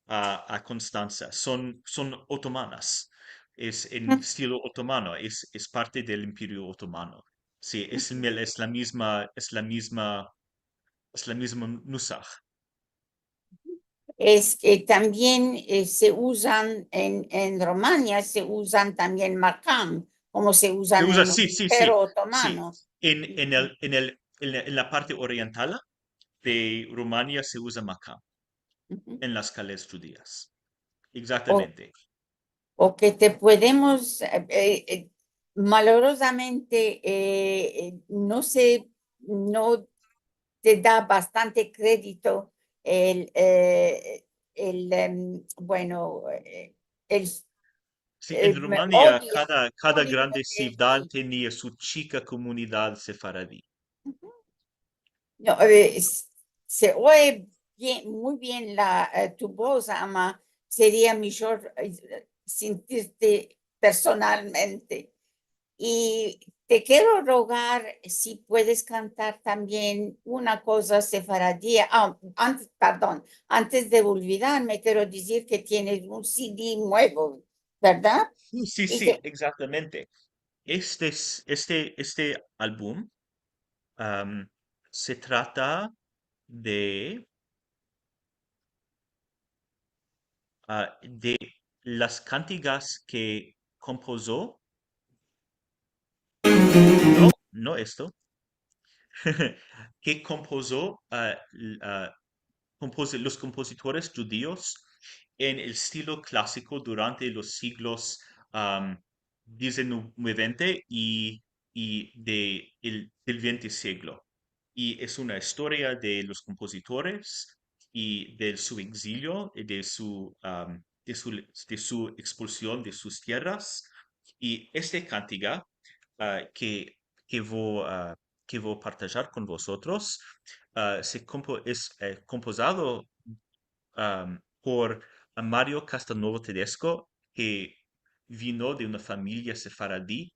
a, a Konstantsa. Son, son otomanas. Es en estilo otomano, es, es parte del Imperio Otomano. Si, es el, es la mizma, es la mizma, es la mizma nusah. Es ke tambien, e, se uzan en, en Romania, se uzan tambien makam, komo se uzan en el Imperio Otomano. En, en el, en el, en la, en la parte oriental de Romania se uza makam en las kalejas djudias. Egzaktamente. O ke te podemos, e, e, malorozamente, e, e, no se, no te da bastante kredito el, e, el, em, bueno, e, el, si, en Romania, kada, kada grande sivdad tenia su chika komunidad sefaradi. No, e, s-, se oye bien, muy bien la, e, tu voz, ama seria mijor, e, sentirte personalmente. I te kero rogar si puedes kantar tambien una koza sefaradi. A, antes, pardon, antes de olvidarme, kero dizir ke tienes un CD muevo, verdad? Si, si, si, egzaktamente. Este es, este, este album, am, se trata de, a, de las kantigas ke kompozo. No, no esto. Ke kompozo, a, l-, a, kompozi-, los kompozitores djudios en el estilo klasiko durante los siglos, am, dizinueve i, i de el, del vente siglo. I es una istoria de los kompozitores i de su egzilio, i de su, am, de su, de su ekspulsion de sus tierras. I este kantiga, a, ke, ke vo, a, ke vo partajar kon vozotros, a, se kompo-, es, e, kompozado, am, por Mario Castelnuovo Tedesco, ke vino de una famiya sefaradi,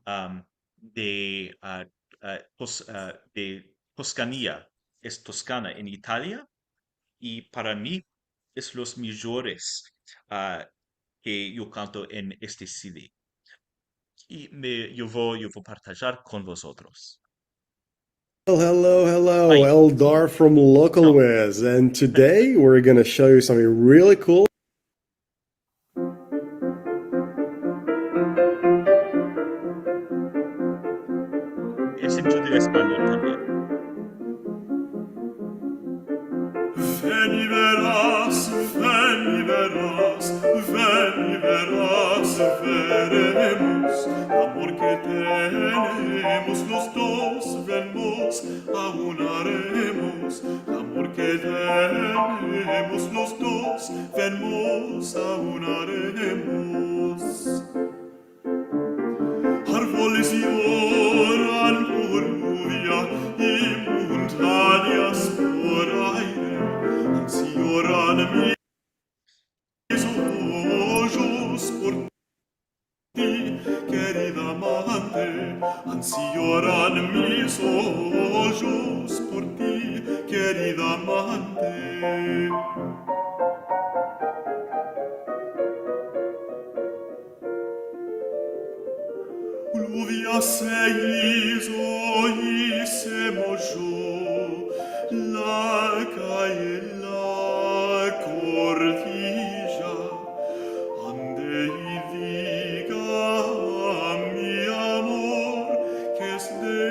am, de, a, a, Tos-, a, de Toskania, es Toskana en Italia, i para mi es los mijores, a, ke yo kanto en este CD. I me, yo vo, yo vo partajar kon vozotros. Well, hello, hello, Eldar from Local Wiz, and today we're gonna show you something really cool. Es en djudeo-espanyol tambien. Ven i veras, ven i veras, ven i veras, veremos. Amor ke tenemos los dos, ven mos aunaremos. Amor ke tenemos los dos, ven mos aunaremos. Arvoles yoran por lluvia i montanyas por aire. Ansi yoran mis ojos por ti, kerida amante. Ansi yoran mis ojos por ti, kerida amante. Se izo i se mojo la kaye, la kordija, ande i diga a mi amor ke es de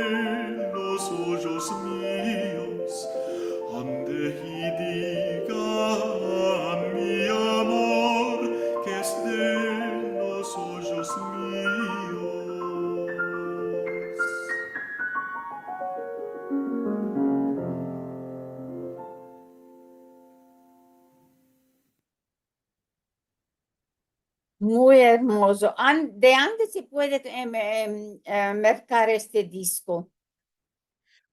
los ojos mios, ande i diga a mi amor ke es de los ojos mios. Muy ermozo. An-, de ande se puede, em, em, eh, merkar este disko?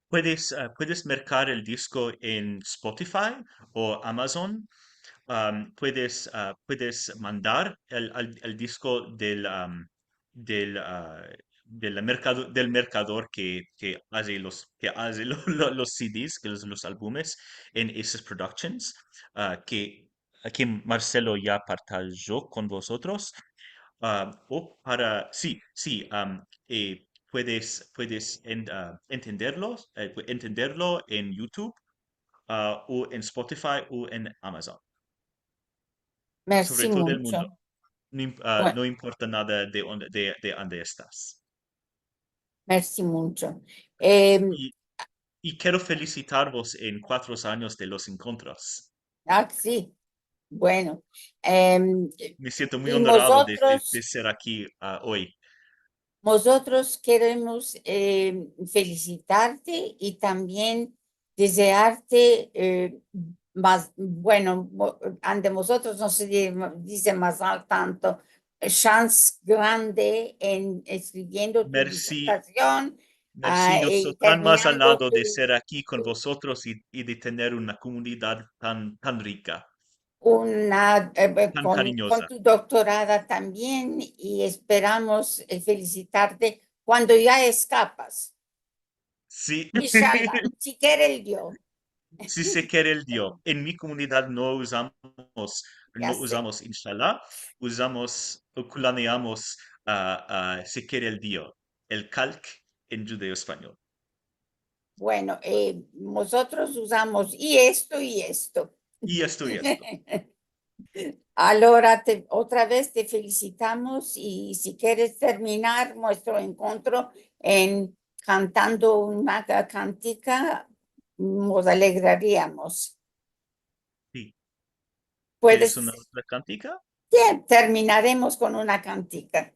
Puedes, ah, puedes merkar el disko en Spotify o Amazon. Am, puedes, ah, puedes mandar el, el, el disko del, am, del, ah, del merkado-, del merkador ke, ke aze los, ke aze lo-, lo-, los C Ds, ke los, los albumes en Aces Productions, ah, ke aki Marcelo ya partajo kon vozotros. Ah, o para, si, si, am, eh, puedes, puedes en-, ah, entenderlo, eh, pu-, entenderlo en YouTube, ah, o en Spotify o en Amazon. Mersi muncho. Sovre todo el mundo. No imp-, ah, no importa nada de onde, de, de onde estas. Mersi muncho. Em, i, i kero felisitarvos en kuatro anyos de los enkontros. Ah, si. Bueno, em, me siento muy onorado de, de, de ser aki, ah, oy. Mozotros keremos, em, felisitarte i tambien dezearte, eh, mas, bueno, mo-, ande mozotros no se di-, dize mazal tanto, eh, shans grande en eskriviendo tu disertasion, ah, i terminando tu, tu, no se puede mas al lado de ser aki kon vozotros i, i de tener una komunidad tan, tan rika, una, eh, eh, tan karinyoza. Kon, kon tu doktorada tambien, i esperamos, eh, felisitarte kuando ya eskapas. Si. Inshallah, si kere el Dio. Si se kere el Dio. En mi komunidad no uzamos, no uzamos inshallah, uzamos o kulaneamos, ah, ah, si kere el Dio, el kalk en djudeo-espanyol. Bueno, eh, mozotros uzamos i esto i esto. I esto i esto. Alora te, otra vez te felisitamos i si keres terminar muestro enkontro en kantando una ka-, kantika, mos alegrariamos. Si. Puedes. Keres una otra kantika? Si, terminaremos kon una kantika.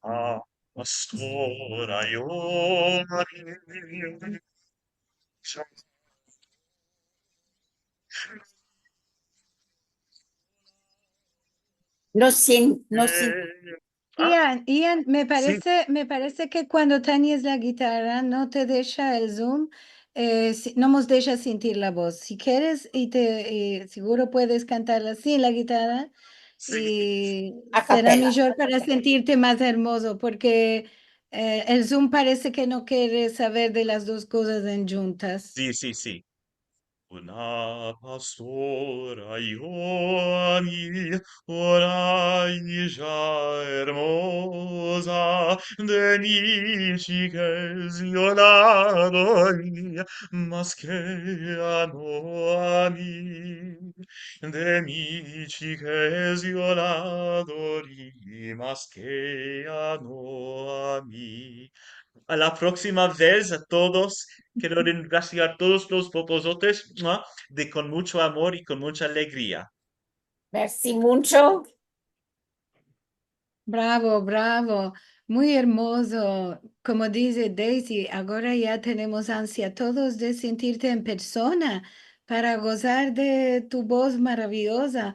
Ah, pastora, yo no sien-, no sien-, eh, Ah. Ian, Ian, me parese, me parese ke kuando tanyes la gitara no te desha el Zoom, eh, si, no mos desha sintir la boz. Si keres, i te, i siguro puedes kantarla sin la gitara, si, i sera mijor para sintirte mas ermozo, porke, eh, el Zoom parese ke no kere saver de las dos kozas endjuntas. Si, si, si. Una pastora yo ani, una ija ermoza, de mi chikez yo la dori mas ke a no a mi. De mi chikez yo la dori mas ke a no a mi. A la proksima vez a todos. Kero engrasiar todos los vopozotes, mua, de kon muncho amor i kon muncha alegria. Mersi muncho. Bravo, bravo. Muy ermozo. Komo dize Daisy, agora ya tenemos ansia todos de sintirte en persona para gozar de tu boz maraviyoza.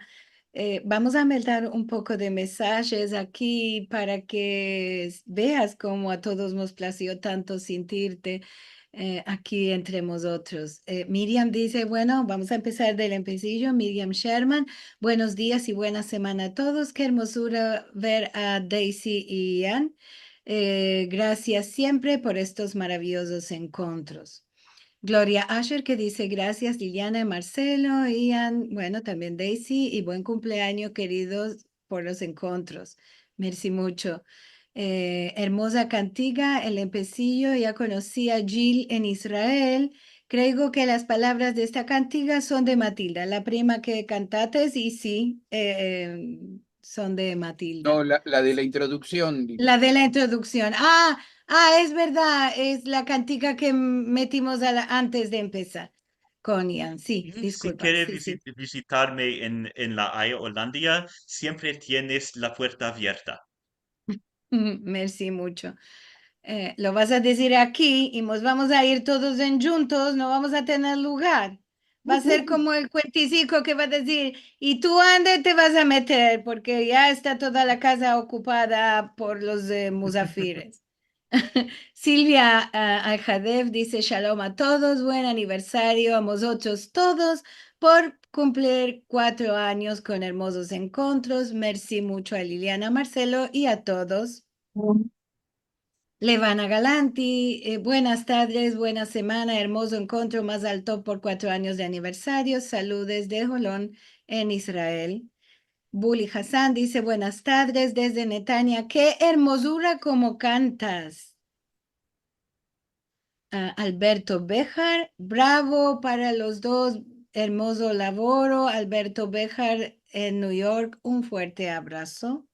Eh, vamos a meter un poko de mesajes aki para ke s-, veas komo a todos mos plazio tanto sintirte, eh, aki entre mozotros. Eh, Miriam dize, bueno, vamos a empesar del empesijo. Miriam Sherman, buenos dias i buena semana a todos. Ke ermozura ver a Daisy i Ian. Eh, grasias siempre por estos maraviyozos enkontros. Gloria Asher, ke dize, "Grasias, Liliana i Marcelo, Ian, bueno, tambien Daisy, i buen kumpleanyo, keridos, por los enkontros." Mersi muncho. Eh, ermoza kantiga, el empesiyo, ya konosi a Jill en Israel. Kreigo ke las palavras de esta kantiga son de Matilda, la prima ke kantates, i si, eh, son de Matilda. No, la, la de la introduksion, Lili. La de la introduksion. A, a, es verdad, es la kantiga ke metimos a la, antes de empesar kon Ian. Si, diskulpa. Si keres vizi-, vizitarme en, en La Haya, Olandia, siempre tienes la puerta avierta. Mersi muncho. Eh, lo vas a dizir aki i mos vamos a ir todos endjuntos, no vamos a tener lugar. Va a ser komo el kuentiziko ke va a dizir, "I tu ande te vas a meter?", porke ya esta toda la kaza okupada por los, eh, muzafires. Silvia, ah, Alhadef dize, "Shalom a todos, buen aniversario a mozotros todos por kumplir kuatro anyos kon ermozos enkontros." Mersi muncho a Liliana, Marcelo i a todos. Levana Galanti, eh, "Buenas tardes, buena semana, ermozo enkontro, mazal tov por kuatro anyos de aniversario, saludos de Holon en Israel." Buli Hassan dize, "Buenas tardes desde Netanya, ke ermozura komo kantas." Ah, Alberto Bejar, "Bravo para los dos, ermozo lavoro." Alberto Bejar en New York, un fuerte abraso.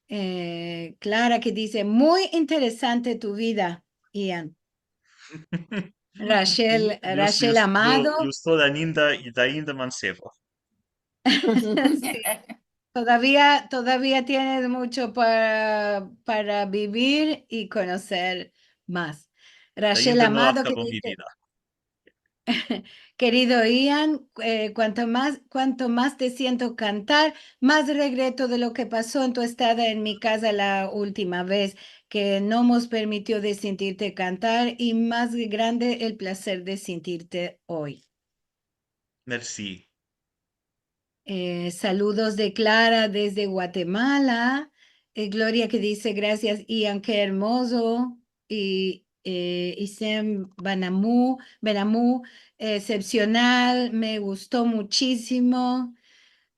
Eh, Clara ke dize, "Muy interesante tu vida, Ian." Rachel, Rachel Amado. Yo, yo, yo soy Daninda, Daninda Mancebo. Si. Todavia, todavia tienes muncho para, para bivir i konoser mas. Rachel Amado ke dize, "Kerido Ian, eh, kuanto mas, kuanto mas te siento kantar, mas regreto de lo ke paso en tu estada en mi kaza la ultima vez, ke no mos permitio de sintirte kantar, i mas grande el plazer de sintirte oy." Mersi. Eh, saludos de Clara desde Guatemala. Eh, Gloria ke dize, "Grasias, Ian, ke ermozo." I, eh, Isem Banamu, Benamu, "Eksepsional, me gusto muchisimo."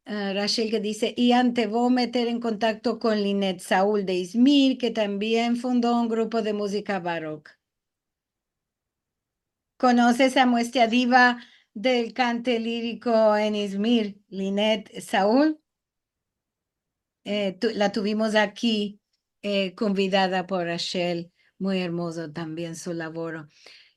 Eh, Rachel ke dize, "Ian, te vo a meter en kontakto kon Linet Saul de Izmir, ke tambien fundo un grupo de muzika baroka." Konoses a muestra diva del kante liriko en Izmir, Linet Saul? Eh, tu-, la tuvimos aki, eh, konvidada por Rachel. Muy ermozo tambien su lavoro.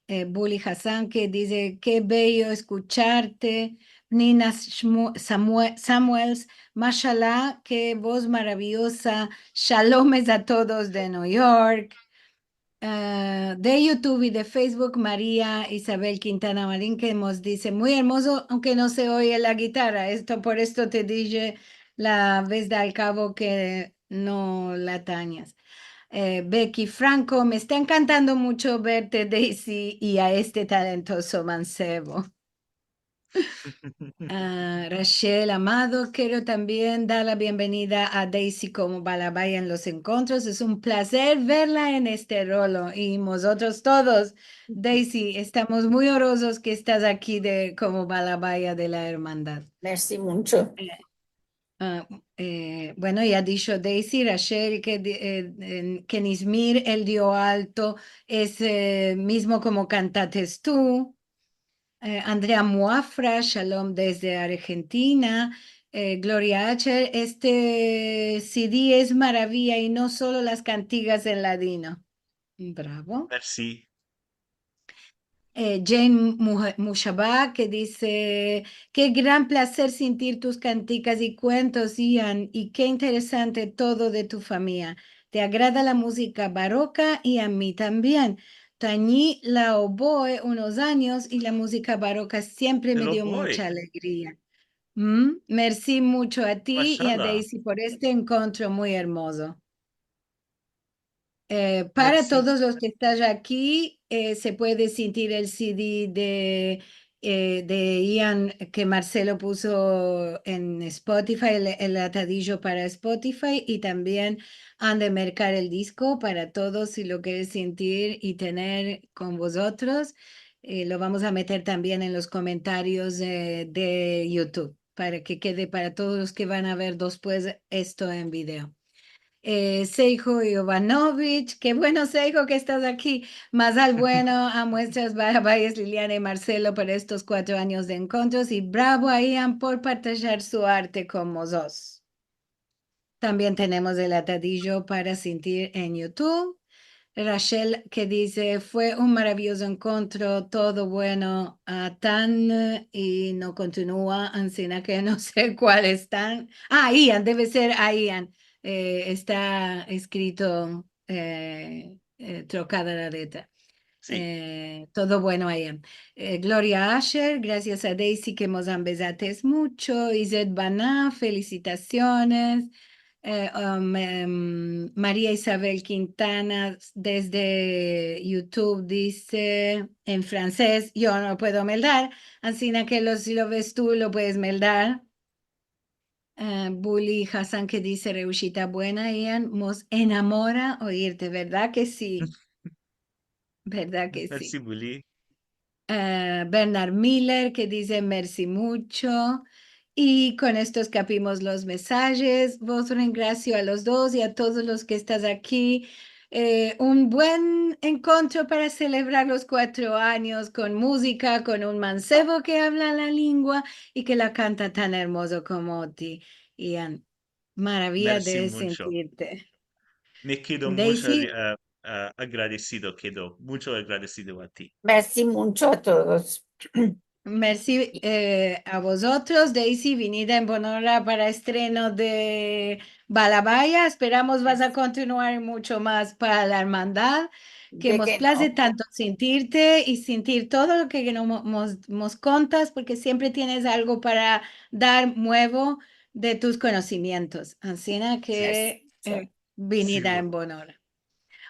Eh, Buli Hassan ke dize, "Ke beyo eskucharte." Nina Shmu-, Samue-, Samuels, "Mashallah, ke voz maraviyoza. Shalomes a todos de New York." Ah, de YouTube i de Facebook, Maria Isabel Quintana Marin, ke mos dize, "Muy ermozo, aunke no se oye la gitara." Esto, por esto te dije la vez de al kavo ke no la tanyas. Eh, Becky Franco, "Me esta enkantando muncho verte, Daisy, i a este talentozo mansebo." Ah, Rachel Amado, "Kero tambien dar la bienvenida a Daisy komo balabaya en los enkontros. Es un plazer verla en este rolo. I mozotros todos, Daisy, estamos muy orozos ke estas aki de, komo balabaya de la ermandad." Mersi muncho. Eh, ah, eh, bueno, ya disho Daisy, Rachel, ke di-, eh, en, ke en Izmir el dio alto es, eh, mizmo komo kantates tu. Eh, Andrea Muafra, shalom desde Argentina. Eh, Gloria Acher, "Este CD es maraviya i no solo las kantigas en ladino." Bravo. Mersi. Eh, Jane Muha-, Mushaba, ke dize, "Ke gran plazer sintir tus kantigas i kuentos, Ian, i ke interesante todo de tu famiya. Te agrada la muzika baroka i a mi tambien. Tanyi la oboe unos anyos i la muzika baroka siempre me dio mucha alegria." Mm, mersi muncho a ti i a Daisy por este enkontro muy ermozo. Eh, para todos los ke estas aki, eh, se puede sintir el CD de, eh, de Ian ke Marcelo puso en Spotify, el, el atadijo para Spotify, i tambien han de merkar el disko para todos si lo keres sintir i tener kon vozotros. Eh, lo vamos a meter tambien en los komentarios de, de YouTube, para ke kede para todos los ke van a ver despues esto en video. Eh, Seijo Jovanovic, ke bueno, Seijo, ke estas aki. Mazal bueno a muestras, Barabayes, Liliana i Marcelo, para estos kuatro anyos de enkontros, i bravo a Ian por partajar su arte kon mozotros. Tambien tenemos el atadijo para sintir en YouTube. Rachel, ke dize, fue un maraviyozo enkontro, todo bueno, a tan, i no kontinua, ansina ke no se kual es tan. A, Ian, deve ser a Ian. Eh, esta eskrito, eh, eh, trokada la letra. Si. Eh, todo bueno a Ian. Eh, Gloria Asher, grasias a Daisy ke mos ambezates mucho. Izet Bana, felisitasiones. Eh, um, em, Maria Isabel Quintana, desde YouTube, dize en fransez, yo no puedo meldar, ansina ke lo, si lo ves tu, lo puedes meldar. Eh, Buli Hassan ke dize, reushita buena, Ian, mos enamora oirte, verdad ke si? Verdad ke si? Mersi, Buli. Eh, Bernard Miller, ke dize, mersi mucho. I kon esto kapimos los mesajes. Vos rengrasio a los dos i a todos los ke estas aki. Eh, un buen enkontro para selebrar los kuatro anyos kon muzika, kon un mansevo ke avla la lengua i ke la kanta tan ermozo komo ti, Ian. Maraviya de sentirte. Mersi mucho. Daisy. Me kedo mucho, eh, eh, agradesido, kedo mucho agradesido a ti. Mersi mucho a todos. Mersi, eh, a vozotros. Daisy, vinida en bon ora para estreno de Balabaya. Esperamos vas a kontinuar mucho mas para la ermandad, ke mos plaze tanto sentirte i sentir todo lo ke, ke no mo-, mos, mos kontas, porke siempre tienes algo para dar muevo de tus konosimientos. Ansina ke, eh, vinida en bon ora.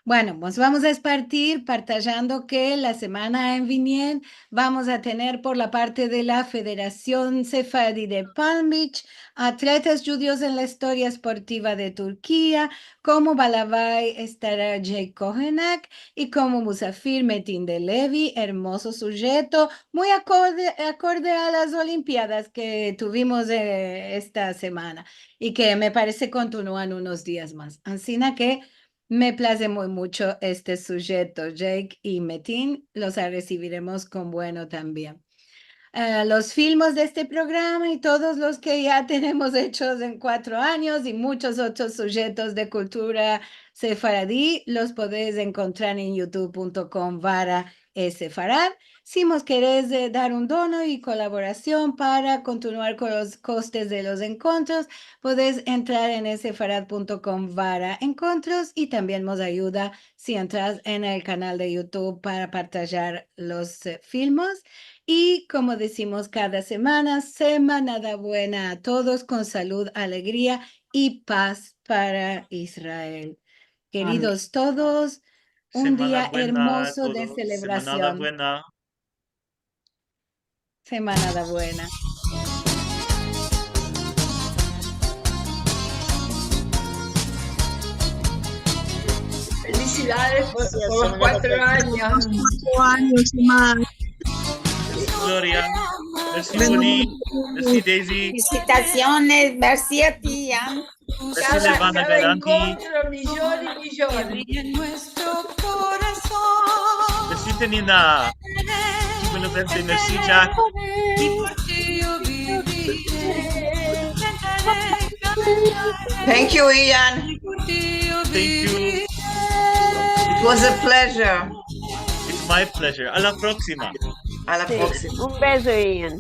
Bueno, mos vamos a espartir partajando ke la semana en viniendo vamos a tener por la parte de la Federasion Sefaradi de Palm Beach, atletas djudios en la istoria esportiva de Turkia, komo balabay estara Jake Kohenak i komo musafir Metin Delevi, ermozo sujeto, muy akorde, akorde a las Olimpiadas ke tuvimos, eh, esta semana i ke me parese kontinuan unos dias mas. Ansina ke me plaze muy mucho este sujeto, Jake i Metin, los resiviremos kon bueno tambien. Eh, los filmos de este programa i todos los ke ya tenemos echos en kuatro anyos i muchos otros sujetos de kultura sefaradi los podes enkontrar en youtube punto com barra sefarad. Si mos keres, eh, dar un dono i kolaborasion para kontinuar kon los kostes de los enkontros, podes entrar en sefarad punto com barra enkontros i tambien mos ayuda si entras en el kanal de YouTube para partajar los, eh, filmos. I komo dizimos kada semana, semanada buena a todos, kon salud, alegria i paz para Israel. Keridos todos, un dia ermozo de selebrasion. Semanada buena. Semanada buena. Felisidades por, por los kuatro anyos. Kuatro anyos mas. Mersi, Gloria. Mersi, Buli. Mersi, Daisy. Felisitasiones. Mersi a ti, Ian. Mersi, Levana Galanti. Kada, kada enkontro, miyon i miyon. Mersi, Nina. Mersi, Jack. Thank you, Ian. Thank you. It was a pleasure. It's my pleasure. A la proksima. A la proksima. Un bezo, Ian.